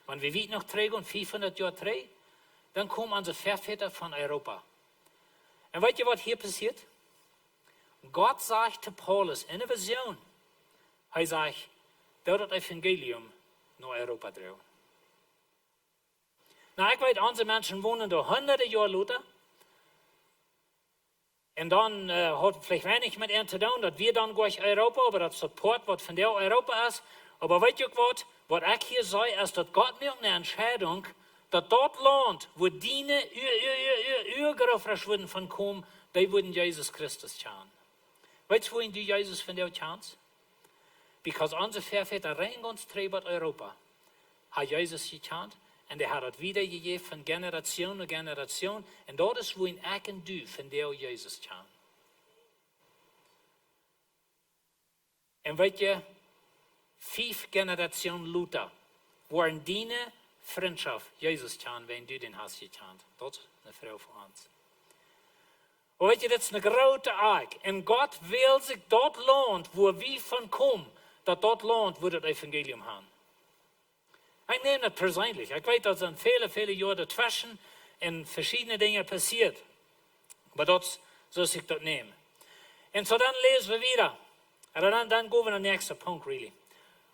Wan wie wiet noch trigj gonen, fiefhundat Joa trigj, dan komen onse Väavodasch von Europa. Un weet jie, waut hia passieet? Gott sajcht to Paulus en eene Vision, hee sajcht: "Doo daut Evangelium no Europa droagen." Na, ekj weet, onse Menschen wonen doa hundade Joa lota. Un dan, äh, haud veleicht weinich met an to doonen, daut wia dan goanich Europa, oba daut es daut Poat, waut vondoag Europa es. Oba weet jie uk waut, waut ekj hia see, es daut Gott muak eene Entscheidunk, daut daut Launt, wua diene Ua-, Ua-, Ua-, Ua-, Uagrootoaschwuaden von komen, dee wudden Jesus Christus kjanen. Weetst du, wuarom du Jesus vondoag kjanst? Because onse Väavodasch rein gaunz trigj bat Europa haben Jesus jekjant, un dee haben daut wiedajejäft von Generation no Generation, un daut es wuarom ekj un du vondoag Jesus kjanen. Un weet jie, fief Generationen lota woaren diene Frintschoft Jesus kjanen, wan du dän hast jekjant. Daut es eene Froag fa ons. Oba weet jie, dit es een grootet Akj. Un Gott well sikj daut Launt, wua wie von komen, daut daut Launt, wua daut Evangelium haben. Ekj näm daut perseenlich. Ekj weet, daut sent väle, väle Joaren tweschen un veschiedne Dinja passieet. Oba daut es, soo aus ekj daut näm. Un soo dan läsen wie wieda. Un dan, dan go wie no dän näakjsten Punkt, really.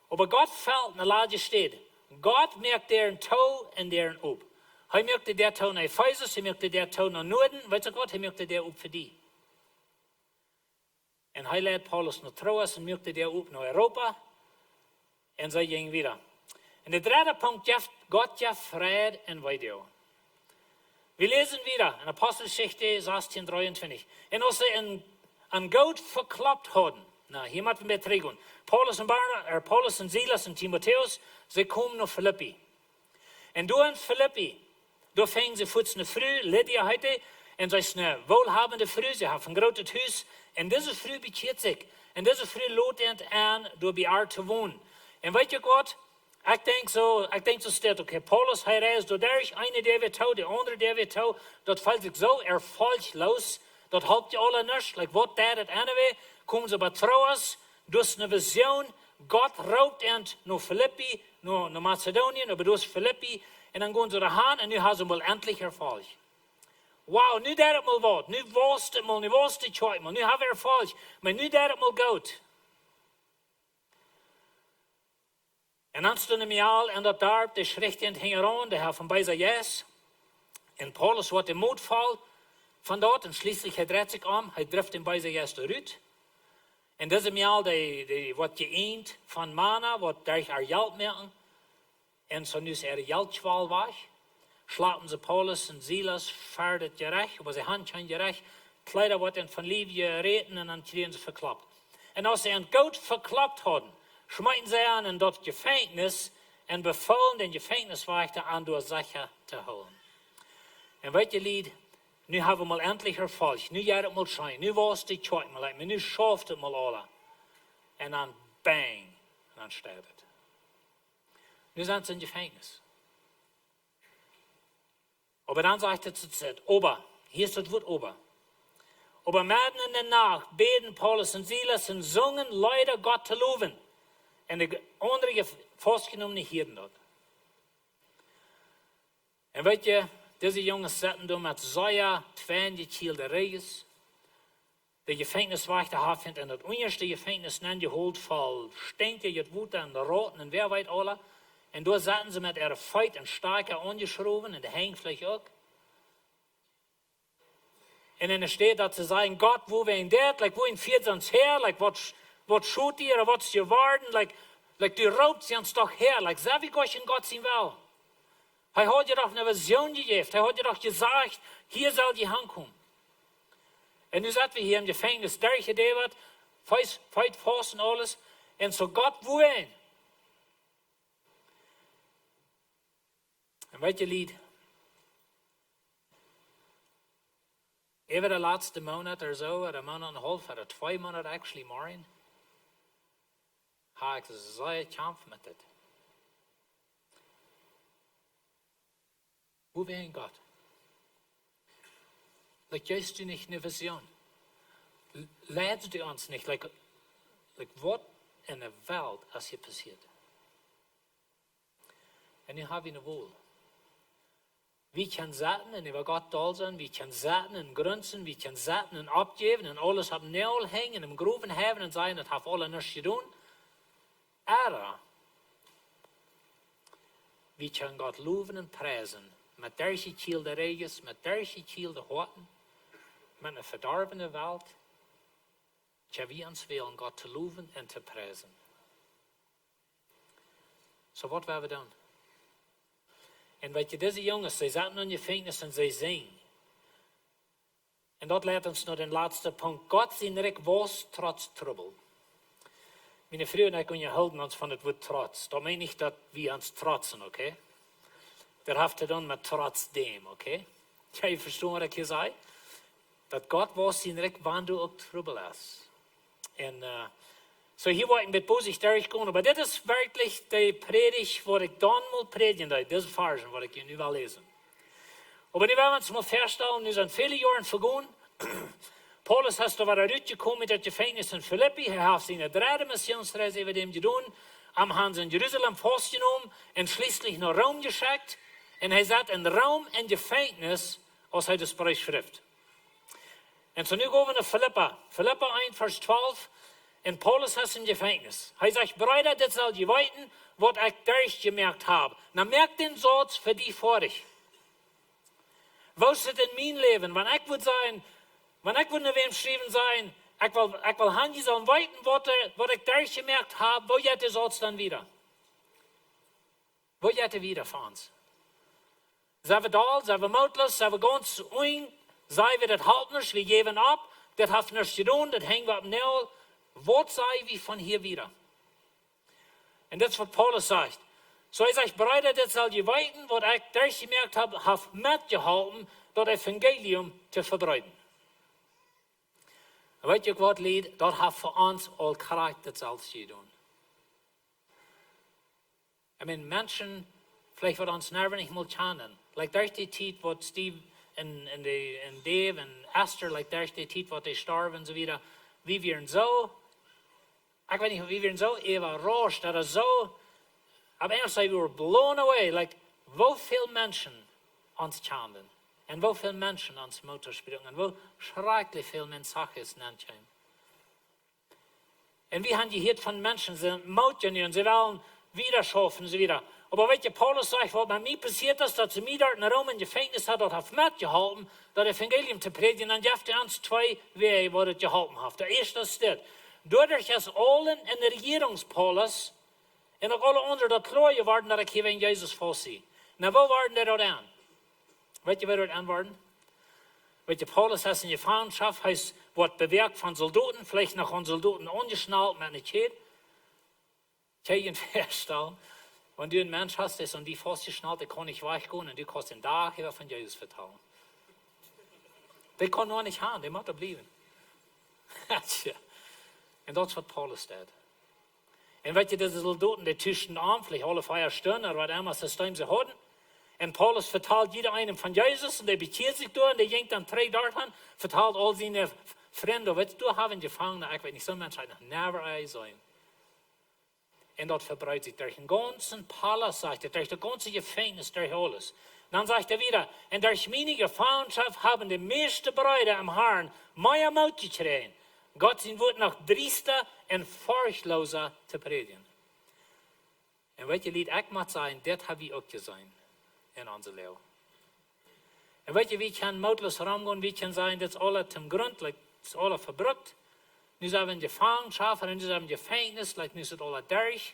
Oba Gott felt ne ladje Städ. Gott moakt Däaren too un Däaren op. Hee moakt de Däa too no Efesus, hee moakt de Däa too no Nuaden. Weetst du waut? Hee moakt de Däa op fa die. Un hee leid Paulus no Troas un moakt de Däa op no Europa. Un see jinjen wieda. Un de dredde Punkt jeft, Gott jeft Fräd un Weedoag. Wie läsen wieda en Aposteljeschicht sastieen dreeuntwintich. Un aus see an, an Goot vekloppt hauden. Na, hia mott wie bie trigjgonen. Paulus un Barna-, äh, Paulus un Silas un Timotäus, see komen no Filippi. Un doa en Filippi, doa finjen see fuats ne Fru, Lydia heet dee, un see es ne woolhabende Fru, see haft een grootet Hus. Un dise Fru bekjieet sikj. Un dise Fru lot an, doa bie ar to wonen. Un weetst du waut? Ekj denkj soo, ekj denkj soo stell, okay, Paulus, hee reist doa derch, eene Däa wada too, de aundre Däa wada too, daut felt sikj soo erfolglos, daut halpt je aula nuscht, like, waut deit et anyway? Komen see bie Troas, doa es ne Vision, Gott roopt an no Filippi, no, no Mazedonien, oba doa es Filippi, un dan gonen see doa han, un nu haben see mol entlich Erfolg. Wow, nu deit et mol waut, nu wausst et mol, nu wausst de Kjoakj mol, nu haben wie Erfolg, oba nu deit et mol goot. Un dan stunt de Mejal en daut Darp, dee schricht an hinjaraun, dee haft een beesen Jeist. Un Paulus woat de Moot voll von daut, un schlieslich hee dreit sikj om, hee drift dän beesen Jeist rut. Un dise Mejal, dee, dee woat jeeent von Mana, woat derch äa Jelt moaken. Un soo nu es äare Jeltkwal wajch. Schleppen see Paulus un Silas ver daut Jerecht, oba see haben kjeen Jerecht. Kjleeda woaren an von Lief jeräten un dan kjrieen see vekloppt. Un aus see an goot vekloppt hauden, schmeeten see an en daut Jefenkjnis un befoolen dän Jefenkjniswajchta an doa secha to hoolen. Un weetst du, Lied, nu haben wie mol entlich Erfolg. Nu jeit et mol scheen. Nu wausst de Kjoakj mol, like, nu schauft et mol aula. Un dan bang. Un dan steit et. Nu sent see em Jefenkjnis. Oba dan sajcht et, et, et, oba, hia es daut Wuat oba. Oba medden en de Nacht bäden Paulus un Silas un sungen Leeda Gott to lowen. Un de aundre Jef-, Faustjenomne hieeden daut. Un weetst du, dise Junges sauten doa met sea twei jekjielde Reges. De Jefenkjniswajchta haft an en daut unjaschte Jefenkjnis nenjeholt, voll stinkjent Wota un Rauten un wäa weet aula. Un doa sauten see met äare Feet un Stakja aunjeschrowen un de Henj veleicht uk. Un enne Städ daut see sajen, Gott, wuarom dit, like, wuarom fieet ons häa, like, waut, waut schot hia, ooda waut es jeworden, like, like, du roopst ons doch häa, like, sent wie goanich en Gott sien Well. Hee haud je doch ne Vision jejäft. Hee haud je doch jesajcht, hia sell jie hankomen. Un nu sent wie hia em Jefenkjnis, derchjedäwet, Feet, Feet faust un aules. Un soo Gott, wuarom? Un weetst du, Lied, äwa de latste Moonat ooda soo, ooda Moonat un haulf, ooda twee Moonat actually, Maureen, hab ekj sea jekjamft met dit. Wuarom, Gott? Like, jeefst du nich ne Vision? L-, leidst du ons nich? Like, like, waut en de Welt es hia passieet? Un nu hab wie ne Wol. Wie kjennen sitten un äwa Gott doll sennen, wie kjennen sitten un grunzen, wie kjennen sitten un oppjäwen un aules opp Noagel henjen un em Growen häwen un sajen, daut haft aula nuscht jedonen. Ooda wie kjennen Gott lowen un priesen met derchjekjielde Reges, met derchjekjielde Hoaten, met ne vedorwne Welt. Kjenn wie ons wälen Gott to lowen un to priesen? Soo waut woa wie doonen? Un weetst du, dise Junges, see saten en Jefenkjnis un see sinjen. Un daut leit ons no dän latsten Punkt. Gott sien Rikj wausst trotz Trubbel. Miene Fru un ekj unjahoolen ons von daut Wuat trotz. Daut meent nich, daut wie ons trotzen, okay? Daut haft to doonen met trotzdäm, okay? Kjenn jie vestonen, waut ekj hia saj? Daut Gott wausst sien Rikj, wan doa uk Trubbel es. Un, äh, soo hia woa ekj met Boosicht derchgonen, oba dit es werkjlich de Prädicht, waut ekj dan mol prädjen deed, dise Varschen, waut ekj hia nu well läsen. Oba nu woa wie ons mol faststalen, nu sent väle Joaren vegonen, Paulus es doa wada rutjekomen ut daut Jefenkjnis en Filippi. Hee haft siene dredde Missionsreis äwa däm jedonen. Am haben see en Jerusalem faustjenomen un schlieslich no Rom jeschekjt. Un hee satt en Rom em Jefenkjnis, aus hee daut Breef schrift. Un soo nu go wie no Filippa. Filippa eent, Varsch twalf. Un Paulus es em Jefenkjnis. Hee sajcht: Breeda, dit sell jie weeten, waut ekj derchjemoakt hab. Nu moak dän Sauz fa die foadich. Woo es et en mien Läwen? Wan ekj wudd sajen, wan ekj wudd no wäm schriewen, sajen: Ekj well, ekj well han, jie sellen weeten, waut, waut ekj derchjemoakt hab, woo jeit de Sauz dan wieda? Woo jeit et wieda fa ons? Sent wie doll, sent wie mootloos, sent wie gaunz unjen, sajen wie: Daut halpt nuscht, wie jäwen opp, daut haft nuscht jedonen, daut henj wie opp Nagel. Waut saj wie von hia wieda? Un dit es waut Paulus sajcht. Soo hee sajcht: Breeda, dit sell jie weeten, waut ekj derchjemoakt hab, haft metjeholpen, daut Evangelium to vebreeden. Un weet jie uk waut, Lied, daut haft fa ons aul krakjt daut selwje jedonen. I mean, Menschen, veleicht waut ons never nich mol kjanen. Like, derch dee Tiet waut Steve un, un dee, un Dave un Esther, like, derch dee Tiet waut dee storwen un soo wieda. Wie wieren soo, ekj weet nich, wie wieren soo äwarauscht, daut es soo, opp eemol saj wie: We were blown away, like, woo väl Menschen ons kjanden. Un woo väl Menschen ons Moot toospruaken. Un woo schrakjlich väl mensajes nenkjeemen. Un wie haben jehieet von Menschen, see mootjen nu un see wellen wieda schaufen un soo wieda. Oba weet jie, Paulus sajcht: Waut met mie passieet es, daut see mie doa en Rom em Jefenkjnis hauden, daut haft metjeholpen, daut Evangelium to prädjen. Dan jeft hee ons twee Wäaj, waut et jeholpen haft. De ieeschte es dit: Doaderch es aulen en de Rejierunk, Paulus, un uk aule aundre daut kloa jeworden, daut ekj hia wäajen Jesus faust sie. Nu, woo worden dee daut aun? Weet jie, woo daut aun worden? Weet jie, Paulus es en Jefangenschoft, hee es, woat bewäacht von Soldoten, veleicht noch von Soldoten aunjeschnalt met ne Kjäd. Kjenn jie junt väastalen, wan du een Mensch hast, dee es aun die faustjeschnalt, dee kaun nich wajchgonen, un du kaust dän Dach äwa von Jesus vetalen. Dee kaun noch nich gonen, dee mott doa bliewen. Tja. Un daut es waut Paulus deed. Un weet jie, dise Soldoten, dee tuschten aun, veleicht aule vea Stunden, ooda waut emma System see hauden. Un Paulus vetalt jieda eenem von Jesus, un dee bekjieed sikj doa, un dee jinkj dan trigj doahan, vetalt aul siene Frind: Weet jie, doa hab wie een Jefangenen, ekj weet nich, soon Mensch hab ekj noch never jeseenen. Un daut vebreet sikj derch dän gaunzen Palaust, sajcht et, derch daut gaunze Jefenkjnis, derch aules. Dan sajcht hee wieda: Un derch miene Jefangenschoft haben de mieeschte Breeda em Harn mea Moot jekjräajen, Gott sien Wuat noch driesta un forchtloosa to prädjen. Un weet jie, Lied, ekj mott sajen, dit hab wie uk jeseenen en onse Läwen. Un weet jie, wie kjennen mootloos romgonen, wie kjennen sajen: Dit es aules tom Grunt, like, dit es aules vebrukt. Nu sent wie en Jefangenschoft, un nu sent wie em Jefenkjnis, like, nu es et aules derch.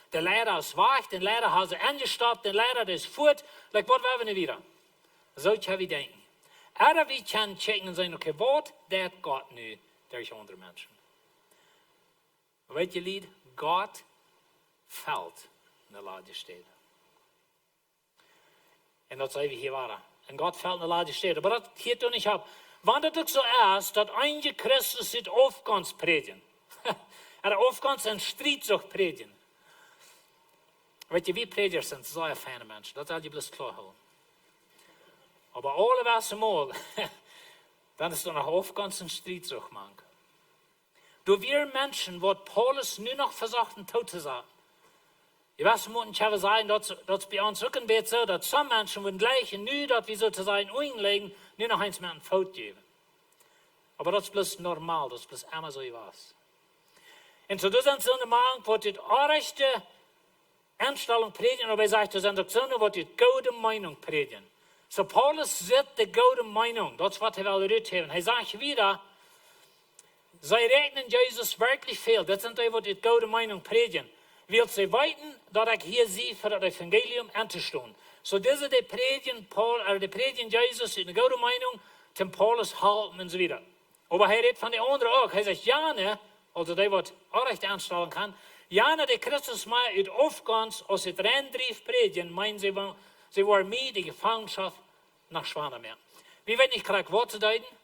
De Leida es wajch, dän Leida haben see enjestoppt, dän Leida, dee es fuat, like, waut woa wie nu wieda? Soo kjenn wie denkjen. Ooda wie kjennen kjikjen un sajen: Okay, waut deit Gott nu derch aundre Menschen? Weet jie, Lied, Gott felt ne ladje Städ. Un daut saj wie hia wada. Un Gott felt ne ladje Städ. Oba daut hieet doa nich opp. Wan daut uk soo es, daut eenje Christen Aufgonst prädjen. Ooda Aufgonst un Strietsucht prädjen. Weet jie, wie Prädjasch sent soo feine Menschen. Daut sell jie bloos kloa hoolen. Oba aule wese Mol, dan es doa noch Aufgonst un Strietsucht mank. Doa wieren Menschen, waut Paulus nu noch vesochten doot to saten. Jie weeten, motten jie sajen, daut, daut es bie ons uk een bät soo, daut some Menschen wudden jlikj nu, daut wie soo to sajen unjen lijen, nu noch eent met een Foot jäwen. Oba daut es bloos normal, daut es bloos emma soo jewast. Un soo, doa sent soone mank, waut de orrajchte Enstalunk prädjen, oba hee sajcht, doa sent uk soone, waut de goode Meenunk prädjen. Soo Paulus sitt de goode Meenunk, daut es waut hee well ruthäwen. Hee sajcht wieda, see räakjnen Jesus werkjlich väl. Daut sent dee, waut de goode Meenunk prädjen. Wiels see weeten, daut ekj hia sie, fa daut Evangelium auntostonen. Soo dise, dee prädjen Paul, ooda dee prädjen Jesus ut ne goode Meenunk, toom Paulus halpen un soo wieda. Oba hee rät von de aundre uk. Hee sajcht, jane, aulsoo dee, waut orrajchte Enstalunk han, jane, dee Christus mea ut Aufgonst aus ut Reindrift prädjen, meenen see, wa-, see woaren mie de Jefangenschoft noch schwanda moaken. Wie weeten nich krakjt, waut see deeden.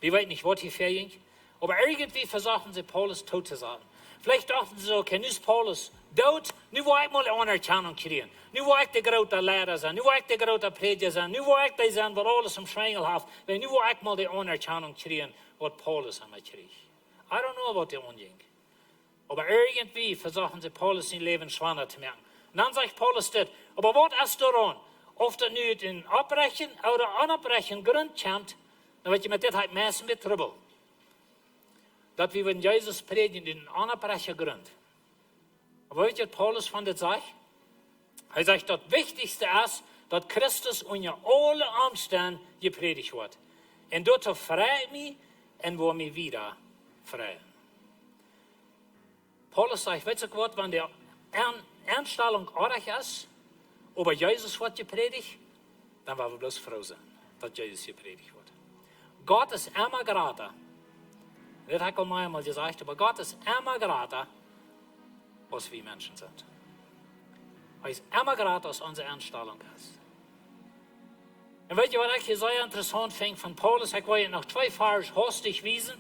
Wie weeten nich, waut hia väajinkj. Oba irjentwie vesochten see Paulus doot to saten. Veleicht dochten see soo: "Okay, nu es Paulus doot, nu woa ekj mol de Aunerkjanunk kjrieen. Nu woa ekj de groote Liera sennen, nu woa ekj de groote Prädja sennen, nu woa ekj dee sennen, waut aules em Schwenjel haft. Wiels nu woa ekj mol de Aunerkjanunk kjrieen, waut Paulus emma kjrieech." I don't know, waut doa aunjinkj. Oba irjentwie vesochten see Paulus sien Läwen schwanda to moaken. Un dan sajcht Paulus dit: "Oba waut es doaraun, auf daut nu ut een opprechten ooda onopprechten Grunt kjemt?" Dan weet jie, met dit hab ekj meist een bät Trubbel. Daut wie wudden Jesus prädjen ut een onopprechten Grunt. Oba weet jie, waut Paulus von dit sajcht? Hee sajcht: "Daut Wichtichste es, daut Christus unja aule Omstend jeprädicht woat. Un doatoo frei ekj mie un woa mie wieda freien." Paulus sajcht: "Weetst du waut, wan de An-, Enstalunk oajch es, oba Jesus woat jeprädicht, dan woa wie bloos froo sennen, daut Jesus jeprädicht woat." Gott es emma jrata. Dit hab ekj aul meamol jesajcht, oba Gott es emma jrata aus wie Menschen sent. Hee es emma jrata aus onse Enstalunk es. Un weet jie, waut ekj hia sea interessaunt finj von Paulus? Ekj well junt noch twee Varsch haustich wiesen.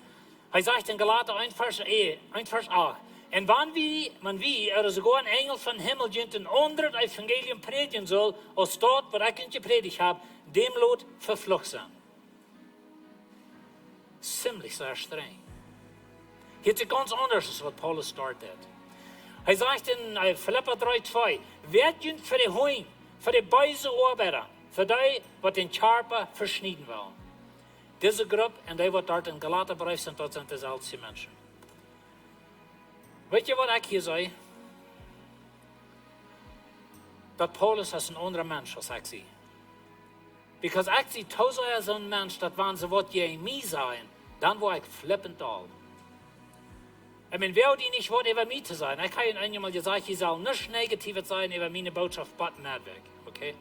Hee sajcht en Galata eent Varsch, eh, eent Varsch acht: "Un wan wie, wan wie, ooda soogoa een Enjel vom Himmel, junt een aundret Evangelium prädjen sull aus daut, waut ekj junt jeprädicht hab, däm lot veflucht sennen." Ziemlich sea strenj. Hia es et gaunz aundasch aus waut Paulus doa deed. Hee sajcht en, eh, Filippa dree twee: "Woat junt fa de Hunj, fa de beese Oabeida, fa dee, waut dän Kjarpa veschnieden wellen." Dise Grupp un dee, waut doa em Galata Breef sent, daut sent deselwje Menschen. Weet jie, waut ekj hia see? Daut Paulus es een aundra Mensch aus ekj sie. Because ekj sie too sea soon Mensch, daut wan see waut jäajen mie sajen, dan woa ekj flippend doll. Ekj meen, wäa dee nich waut äwa mie to sajen? Ekj hab junt eemol jesajcht, jie sellen nuscht Negatiewet sajen äwa miene Bootschoft bat Medwäakj, okay?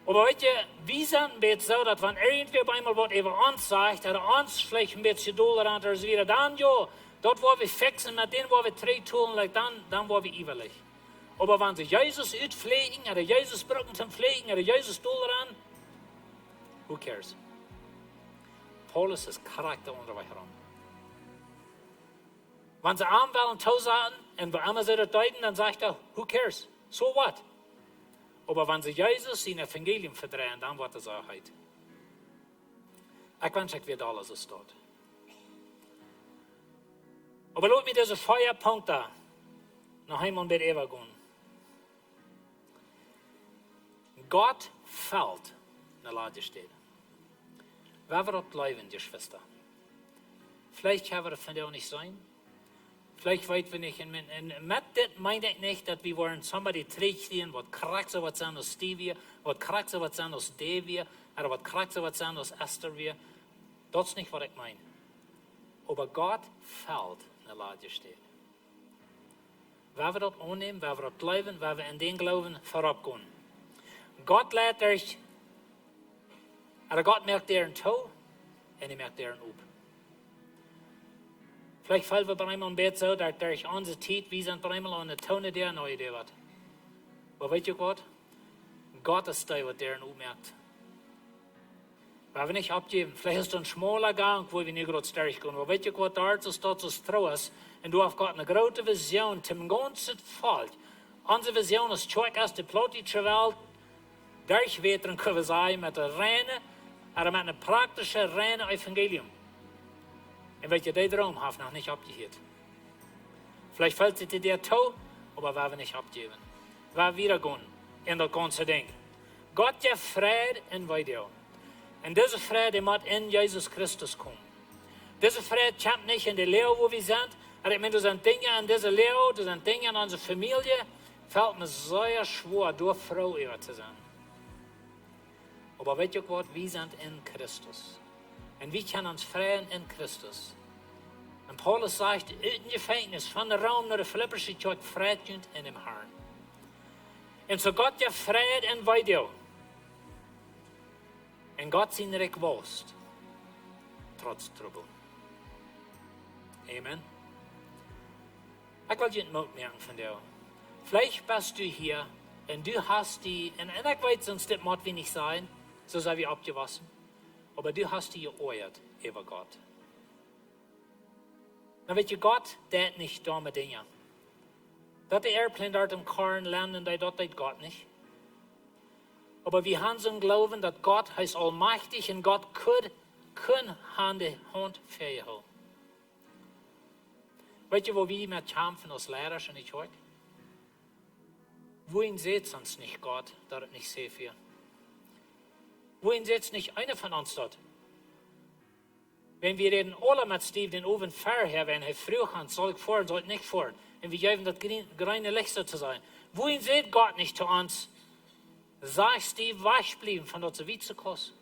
Oba weet jie, wie sent een bät soo, daut wan irjentwäa opp eemol waut äwa ons sajcht, ooda ons veleicht een bät doll aun es wieda, dan jo, daut woa wie fixen, met dän woa wie trigjtolen, like, dan, dan woa wie iewrich. Oba wan see Jesus utfläajen, ooda Jesus brucken toom fläajen, ooda Jesus doll aun, who cares? Paulus es krakjt de aundre Wajch rom. Wan see am wellen toosaten un woo emma see daut deeden, dan sajcht hee: "Who cares? So what?" Oba wan see Jesus sien Evangelium vedreien, dan woat hee soo heet. Ekj wensch, ekj wia doa aus daut. Oba lot mie dise vea Punkten noch eemol bie äwa gonen. Gott felt ne ladje Städ. Woa wie daut jleewen, Jeschwista? Veleicht hab wie daut vondoag nich seenen. Veleicht weet wie nich. Un, un met dit meen ekj nich, daut wie woaren somebody trigjkjrieen, waut krakjt soo waut sent aus dee wia, waut krakjt soo waut sent aus dee wia, ooda waut krakjt soo waut sent aus Ester wia. Daut es nich, waut ekj meen. Oba Gott felt ne ladje Städ. Woa wie daut aunnämen, woa wie daut jleewen, woa wie en dän Gloowen verop gonen. Gott leit derch, ooda Gott moakt Däaren too un hee moakt Däaren op. Veleicht felt wie bie eemol een bät soo, daut derch onse Tiet, wie sent bie eemol aun de toone Däa, no, jie weet waut. Oba weet jie uk waut? Gott es dee, waut Däaren opmoakt. Woa wie nich oppjäwen. Veleicht es et een schmala Gank, wua wie nu krakjt derchgonen. Oba weet jie uk waut, doa es daut soo aus Troas. Un doa haft Gott ne groote Vision, toom gaunzen Volkj. Onse Vision aus Kjoakj es, de plautdietsche Welt derchwätren, kjenn wie sajen, met de reine, ooda met een praktischet, reine Evangelium. Un weet jie, dee Droom haft noch nich oppjehieet. Veleicht felt sikj de Däa too, oba woa wie nich oppjäwen. Woa wie wieda gonen en daut gaunze Dinkj. Gott jeft Fräd en Weedoag. Un dise Fräd, dee mott en Jesus Christus komen. Dise Fräd kjemt nich en de Loag, wua wie sent. Un ekj meen, doa sent Dinja en dise Loag, doa sent Dinja en onse Famielje, felt mie sea schwoa, doa froo äwa to sennen. Oba weet jie uk waut? Wie sent en Christus. Un wie kjennen ons freien en Christus. Un Paulus sajcht, ut een Jefenkjnis von Rom no de Filippische Kjoakj: "Freit junt en däm Harn." Un soo Gott jeft Fräd en Weedoag. Un Gott sien Rikj wausst trotz Trubbel. Amen. Ekj well junt Moot moaken vondoag. Veleicht best du hia un du hast die, un, un ekj weet, sonst dit mott wie nich sajen, soo sent wie oppjewossen. Oba du hast die jeoajat äwa Gott. Dan weet jie, Gott deit nich domme Dinja. Daut de airplane doa em Korn landen, dee, daut deit Gott nich. Oba wie haben soon Gloowen, daut Gott, hee es aulmajchtich un Gott kunn, kunn aun de Haunt fäajen hoolen. Weet jie, woo wie met kjamfen aus Leidasch en de Kjoakj? Wuarom sajcht ons nich Gott, daut et nich sea fäa? Wuarom sajcht nich eena von ons daut? Wan wie räden aula met Steve dän Owent verhäa, wan hee fruach ons, saul ekj foaren, saul ekj nich foaren? Un wie jeewen daut jreen-, jreene Licht, soo to sajen. Wuarom sajcht Gott nich to ons, sajcht Steve, wajchbliewen von daut soo wiet soo Kos?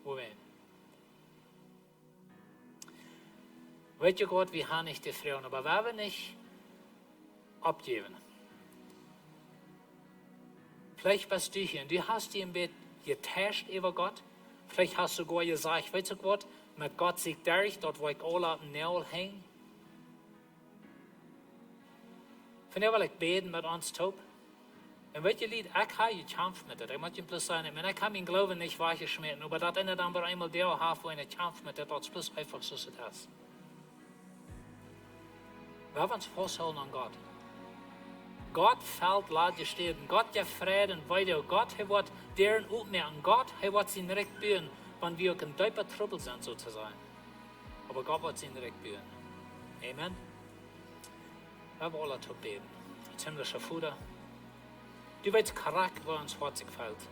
Wuarom? Weet jie, Gott, wie haben nich de Froagen, oba wie haben nich oppjejäft. Veleicht best du hia un du hast die een bät jetäuscht äwa Gott. Veleicht hast du goa jesajcht, weetst du waut, met Gott sie ekj derch, daut woa ekj aula opp dän Nagel henjen. Vondoag well ekj bäden met ons toop. Un weet jie, Lied, ekj hab jekjamft met dit. Ekj mott junt bloos sajen, ekj meen, ekj hab mienen Gloowen nich wajchjeschmäten, oba daut eena dan bie eemol deel haft, wua eena kjamft met dit, daut es bloos eefach soo aus et es. Wie haben ons fausthoolen aun Gott. Gott felt ladje Städen. Gott jeft Fräd un Weedoag. Gott, hee woat Däaren opmoaken. Gott, hee woat sien Rikj buen, wan wie uk en deepa Trubbel sent, soo to sajen. Oba Gott woat sien Rikj buen. Amen. Lot ons aula toop bäden. Himmlischa Voda, du weetst krakjt, woo ons Hoat sikj felt.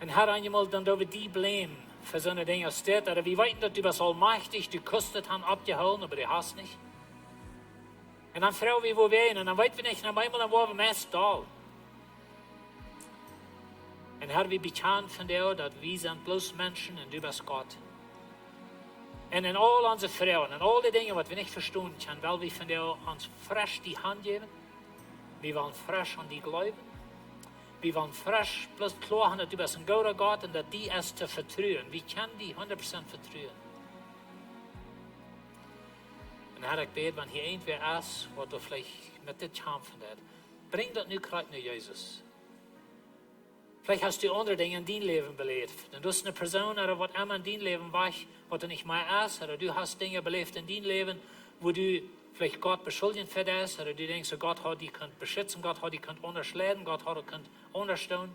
Un Herr, eenjemol dan doo wie die blämen fa soone Dinja aus dit. Herr, wie weeten, daut du best aulmajchtich, du kunst daut han oppjehoolen, oba du hast nich. Un dan froag wie, woo wie, un dan weet wie nich, dan eemol dan woa wie meist doll. Un Herr, wie bekjanen vondoag, daut wie sent bloos Menschen un du best Gott. Un en aul onse Froagen un aul de Dinja, waut wie nich vestonen kjennen, well wie vondoag ons fresch die hanjäwen. Wie wellen fresch aun die jleewen. Wie wellen fresch bloos kloa han, daut du best een gooda Gott un daut die es to vetruen. Wie kjennen die hundat Prozent vetruen. Un Herr, ekj bäd, wan hia irjentwäa es, waut doa veleicht met dit kjamfen deit, brinj daut nu krakjt no Jesus. Veleicht hast du aundre Dinja en dien Läwen beläft. Un du best eene Persoon, ooda waut emma en dien Läwen wia, waut doa nich mea es, ooda du hast Dinja beläft en dien Läwen, wua du veleicht Gott beschuldjen fa deist, ooda du denkjst, soo Gott haud die kunt beschitzen, Gott haud die kunt unjastetten, Gott haud die kunt unjastellen.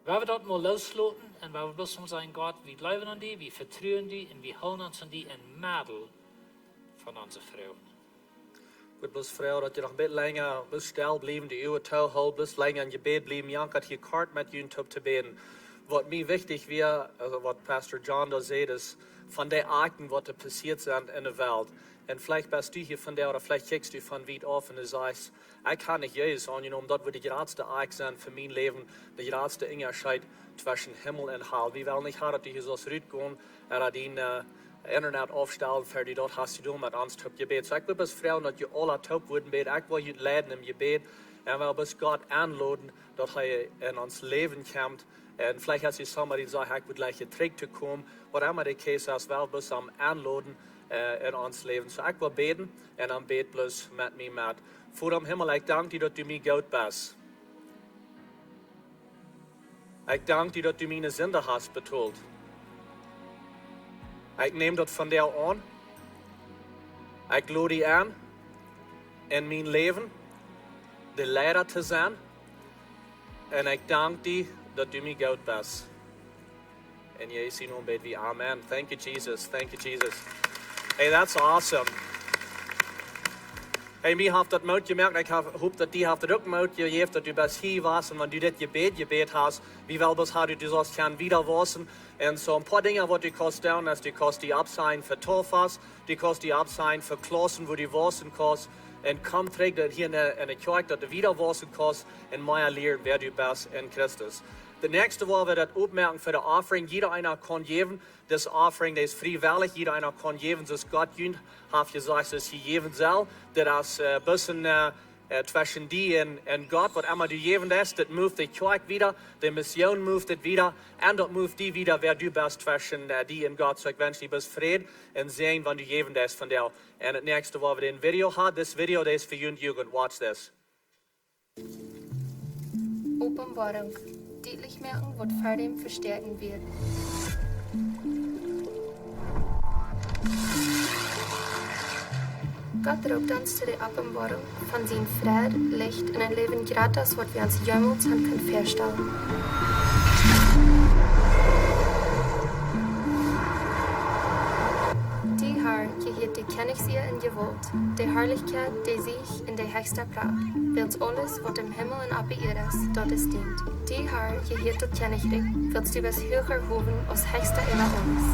Woa wie daut mol loosloten un woa wie bloos mol sajen, Gott, wie jleewen aun die, wie vetruen die un wie hoolen ons aun die en Medel von onse Froagen. Ekj wudd bloos froagen, daut jie noch een bät lenja, bloos stell bliewen, de Uagen toohoolen, bloos lenja em Jebäd bliewen, jankat hia kort met junt toop to bäden. Waut mie wichtich wia, aulsoo waut Pastor John doa säd, es von de Akjen, waut doa passieet sent en de Welt. Un veleicht best du hia vondoag, ooda veleicht kjikjst du von wiet auf un du sajchst, ekj hab nich Jesus aunjenomen, daut wudd de jratste Akj sennen fa mien Läwen, de jratste Unjascheet tweschen Himmel un Hal. Wie wellen nich han, daut du hia sust rutgonen, ooda dien, äh, Internet aufstalen, ver du daut hast jedonen met ons toop jebäden. Soo, ekj wudd bloos froagen, daut jie aula toop wudden bäden. Ekj well junt leiden em Jebäd. Un well bloos Gott enloden, daut hee en ons Läwen kjemt. Un veleicht hast du somebody, dee sajcht, ekj wudd jlikj trigj to komen. Waut emma de case es, well bloos am enloden, äh, en ons Läwen. Soo, ekj well bäden un dan bäd bloos met mie met. Voda em Himmel, ekj dank die, daut du mie goot best. Ekj dank die, daut du miene Sind hast betolt. Ekj näm daut vondoag aun. Ekj lod die en, en mien Läwen de Leida to sennen. Un ekj dank die, daut du mie goot best. En Jesus sienen Nomen bäd wie amen. Thank you, Jesus. Thank you, Jesus. Hey, that's awesome. Hey, mie haft daut Moot jemoakt. Ekj hab, hop, daut die haft daut uk Moot jejäft, daut du best hia wast. Un wan du dit Jebäd jebäden hast, wie well bloos haben, daut du sust kjennen wieda wausen. Un soo een poa Dinja, waut du kaust doonen, es du kaust die oppsajen fa Tofas, du kaust die oppsajen fa Klaussen, wua du wausen kaust. Un komm trigj hia en de, en de Kjoakj, daut du wieda wausen kaust un mea lieren, wäa du best en Christus. De näakjste, wua wie daut opmoaken fa de Offering, jieda eena kaun jäwen. Dise Offering, dee es friewellich, jieda eena kaun jäwen, soo aus Gott junt haft jesajcht, daut hee jäwen saul. Daut es, äh, bloos een, äh, äh, tweschen die un, un Gott, waut emma du jäwen deist, daut moved de Kjoakj wieda, de Mission moved et wieda, un daut moved die wieda, wäa du best tweschen, äh, die un Gott. Soo, ekj wensch die bloos Fräd un Säajen, wan du jäwen deist vondoag. Un daut näakjste, wua wie een Video haben, this video, dee es fa junt, Jugend, watch this. Openboarunk. Dietlich moaken, waut ver däm vestoaken wia. Gott roopt ons to de Openboarunk von sien Fräd, Licht un een Läwen jrata aus waut wie ons jemols han kunt väastalen. Die Har jehieet de Kjennichsiea un Jewault, de Harlichkjeit, de Siech un de hechsta Pracht, wiels aules waut em Himmel un opp de Ieed es, daut es dient. Die Har jehieet daut Kjennichrikj, wiels du best huach erhowen aus hechsta äwa aules.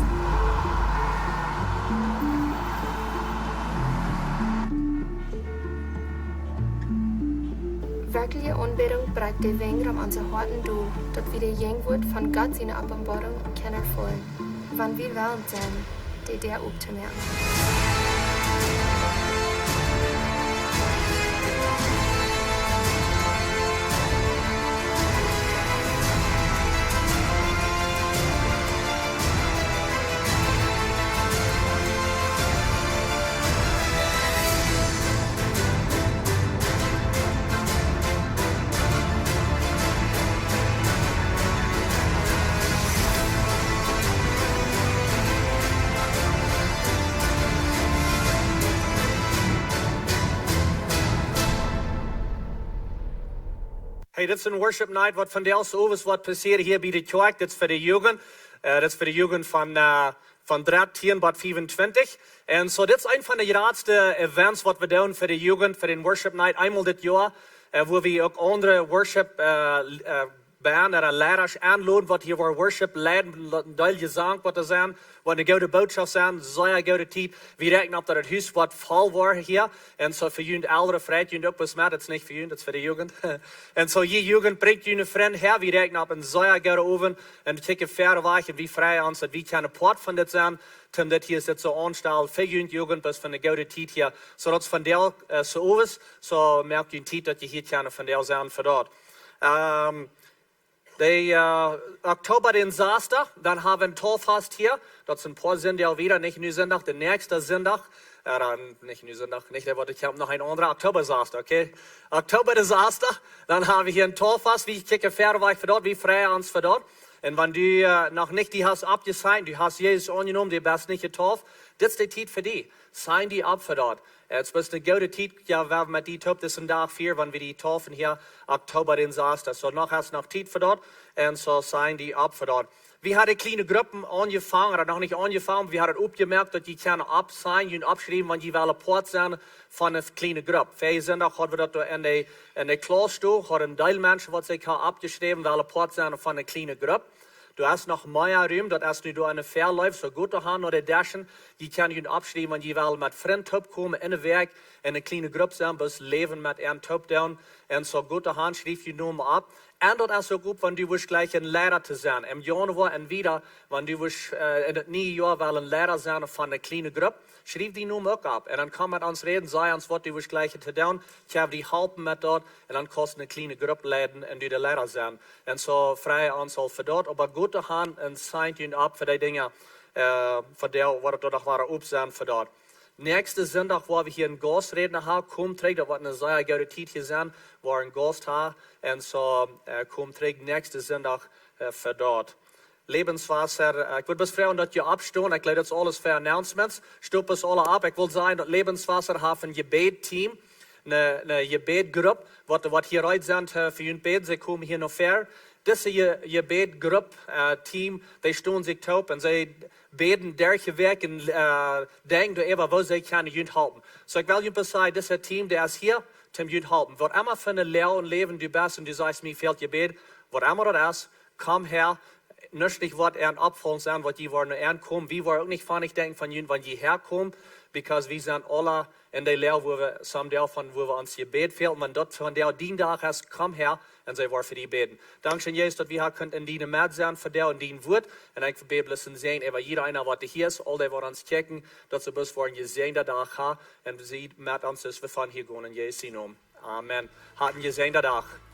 Werkjliche Aunbädunk brakjt de Wenj om onse Hoaten dol, daut wie de Jenjwuat von Gott siene Openboarunk kjennen erfoaren, wan wie wellen sennen, de Däa opptomoaken. Hey, dit es een worship night waut vondoag soo owes woat passieren hia bie de Kjoakj. Dit es fa de Jugend. Eh, dit es fa de Jugend von, eh, von dartieen bat fiefuntwintich. Un soo, dit es een von de jratste events waut wie doonen fa de Jugend, fa dän worship night, eemol dit Joa, eh, wua wie uk aundre worship, eh, l-, eh, Band ooda Leidasch enloden, waut hia woaren worship leiden, een Deel Jesank woat doa sennen, woat eene goode Bootschoft sennen, sea goode Tiet. Wie räakjnen opp daut daut Hus woat voll woaren hia. Un soo fa junt Elren, freit junt uk bloos met, dit es nich fa junt, dit es fa de Jugend. Un soo jie Jugend, brinjt june Frind häa, wie räakjnen opp een sea gooden Owent un kjikjen wieda wajch un wie freien ons daut wie kjennen Poat von dit sennen, toom dit hia soo aunstalen fa junt Jugend, bloos fa eene goode Tiet hia. Soo daut es vondoag, eh, soo owes, soo moakt junt Tiet daut jie hia kjennen vondoag sennen fa daut. Ehm, De, eh, Oktoba dän sasten, dan hab wie een Tauffast hia. Daut es een poa Sindach wieda, nich nu Sindach, de näakjste Sindach. Eh, dan, nich nu Sindach, nich dee waut ekj hab, noch een aundra, Oktoba sasten, okay? Oktoba de sasten, dan hab wie hia een Tauffast, wie kjikjen wieda wajch fa daut, wie freien ons fa daut. Un wan du, eh, noch nich die hast aufgesigned, du hast Jesus aunjenomen, du best nich jetauft, dit es de Tiet fa die. Sign die auf fa daut. Eh, et es eene goode Tiet, jo, wie haben met die toop disen Dach fieren, wan wie die taufen hia, Oktoba dän sasten. Soo, noch es noch Tiet fa daut. Un soo, sign die auf fa daut. Wie haben kjliene Gruppen aunjefongen, ooda noch nich aunjefongen, wie haben oppjemoakt daut jie kjennen aufsignen, jie aufschriewen, wan jie wellen Poat sennen von eene kjliene Grupp. Verjen Sindach hauden wie daut doa enne, enne Klauss doa, hauden een Deel Menschen waut sikj hauden aufjeschräwen, wellen Poat sennen von eene kjliene Grupp. Doa es noch mea Rum, daut es nu doa enne Väaleef, soo goot to han no de Deschen. Jie kjennen junt aufschriewen, wan jie wellen met Frind toopkomen, enne Wäakj, enne kjliene Grupp sennen, bloos läwen met an toop doonen. Un soo goot to han, schrieft june Nomen auf. Un daut es uk goot, wan du wurscht jlikjen een Leida to sennen. Em Januoa un wieda, wan du wurscht, eh, en daut niee Joa wellen een Leida sennen von eene kjliene Grupp, schrief dienen Nomen uk auf. Un dan komm met ons räden, saj ons waut du wurscht jlikjen to doonen. Ekj hab die halpen met daut. Un dan kaust du eene kjliene Grupp leiden un du de Leida sennen. Un soo frei ons aul fa daut, oba goot to han un sign die auf fa dee Dinja, eh, fa dee, waut doa noch woaren opp sennen fa daut. Näakjsten Sindach woa wie hia een Gausträdna haben, komm trigj, daut woat eene sea goode Tiet hia sennen, woa wie een Gaust haben. Un soo, eh, komm trigj näakjsten Sindach, eh, fa daut. Lebenswasser, eh, ekj wudd bloos froagen daut jie oppstonen. Ekj jleew daut es aules fa Announcements. Stot bloos aula opp. Ekj well sajen daut Lebenswasser haft een Jebäd-Team, eene, eene Jebäd-Grupp, waut, waut hia reed sent, eh, fa junt bäden. See komen hia no ver. Dise Je-, Jebäd-Grupp, eh, Team, dee stonen sikj toop un see bäden derch de Wäakj un, eh, denkjen doaräwa, woo see kjennen junt halpen. Soo, ekj well junt bloos sajen, dise Team, dee es hia, toom junt halpen. Waut emma fa eene Loag em Läwen du best un du sajchst, mie fält Jebäd, waut emma daut es, komm häa, nuscht nich woat an oppfaulen sennen, waut jie woaren aunkomen. Wie woaren uk nich weinich denkjen von junt, wan jie häakomen, because wie sent aula en dee Loag, wua wie, some Deel von, wua wie ons Jebäd fält. Wan daut vondoag dien Dach es, komm häa, un see woaren fa die bäden. Dankscheen, Jesus, daut wie hia kjennen en diene Medd sennen, vondoag en dien Wuat. Un ekj bäd bloos een Säajen äwa jieda eena, waut hia es, aul dee, waut ons kjikjen, daut see bloos fa een jesäajenden Dach haben, un see met ons, daut wie von hia gonen, en Jesus sienen Nomen. Amen. Habt een jesäajenden Dach.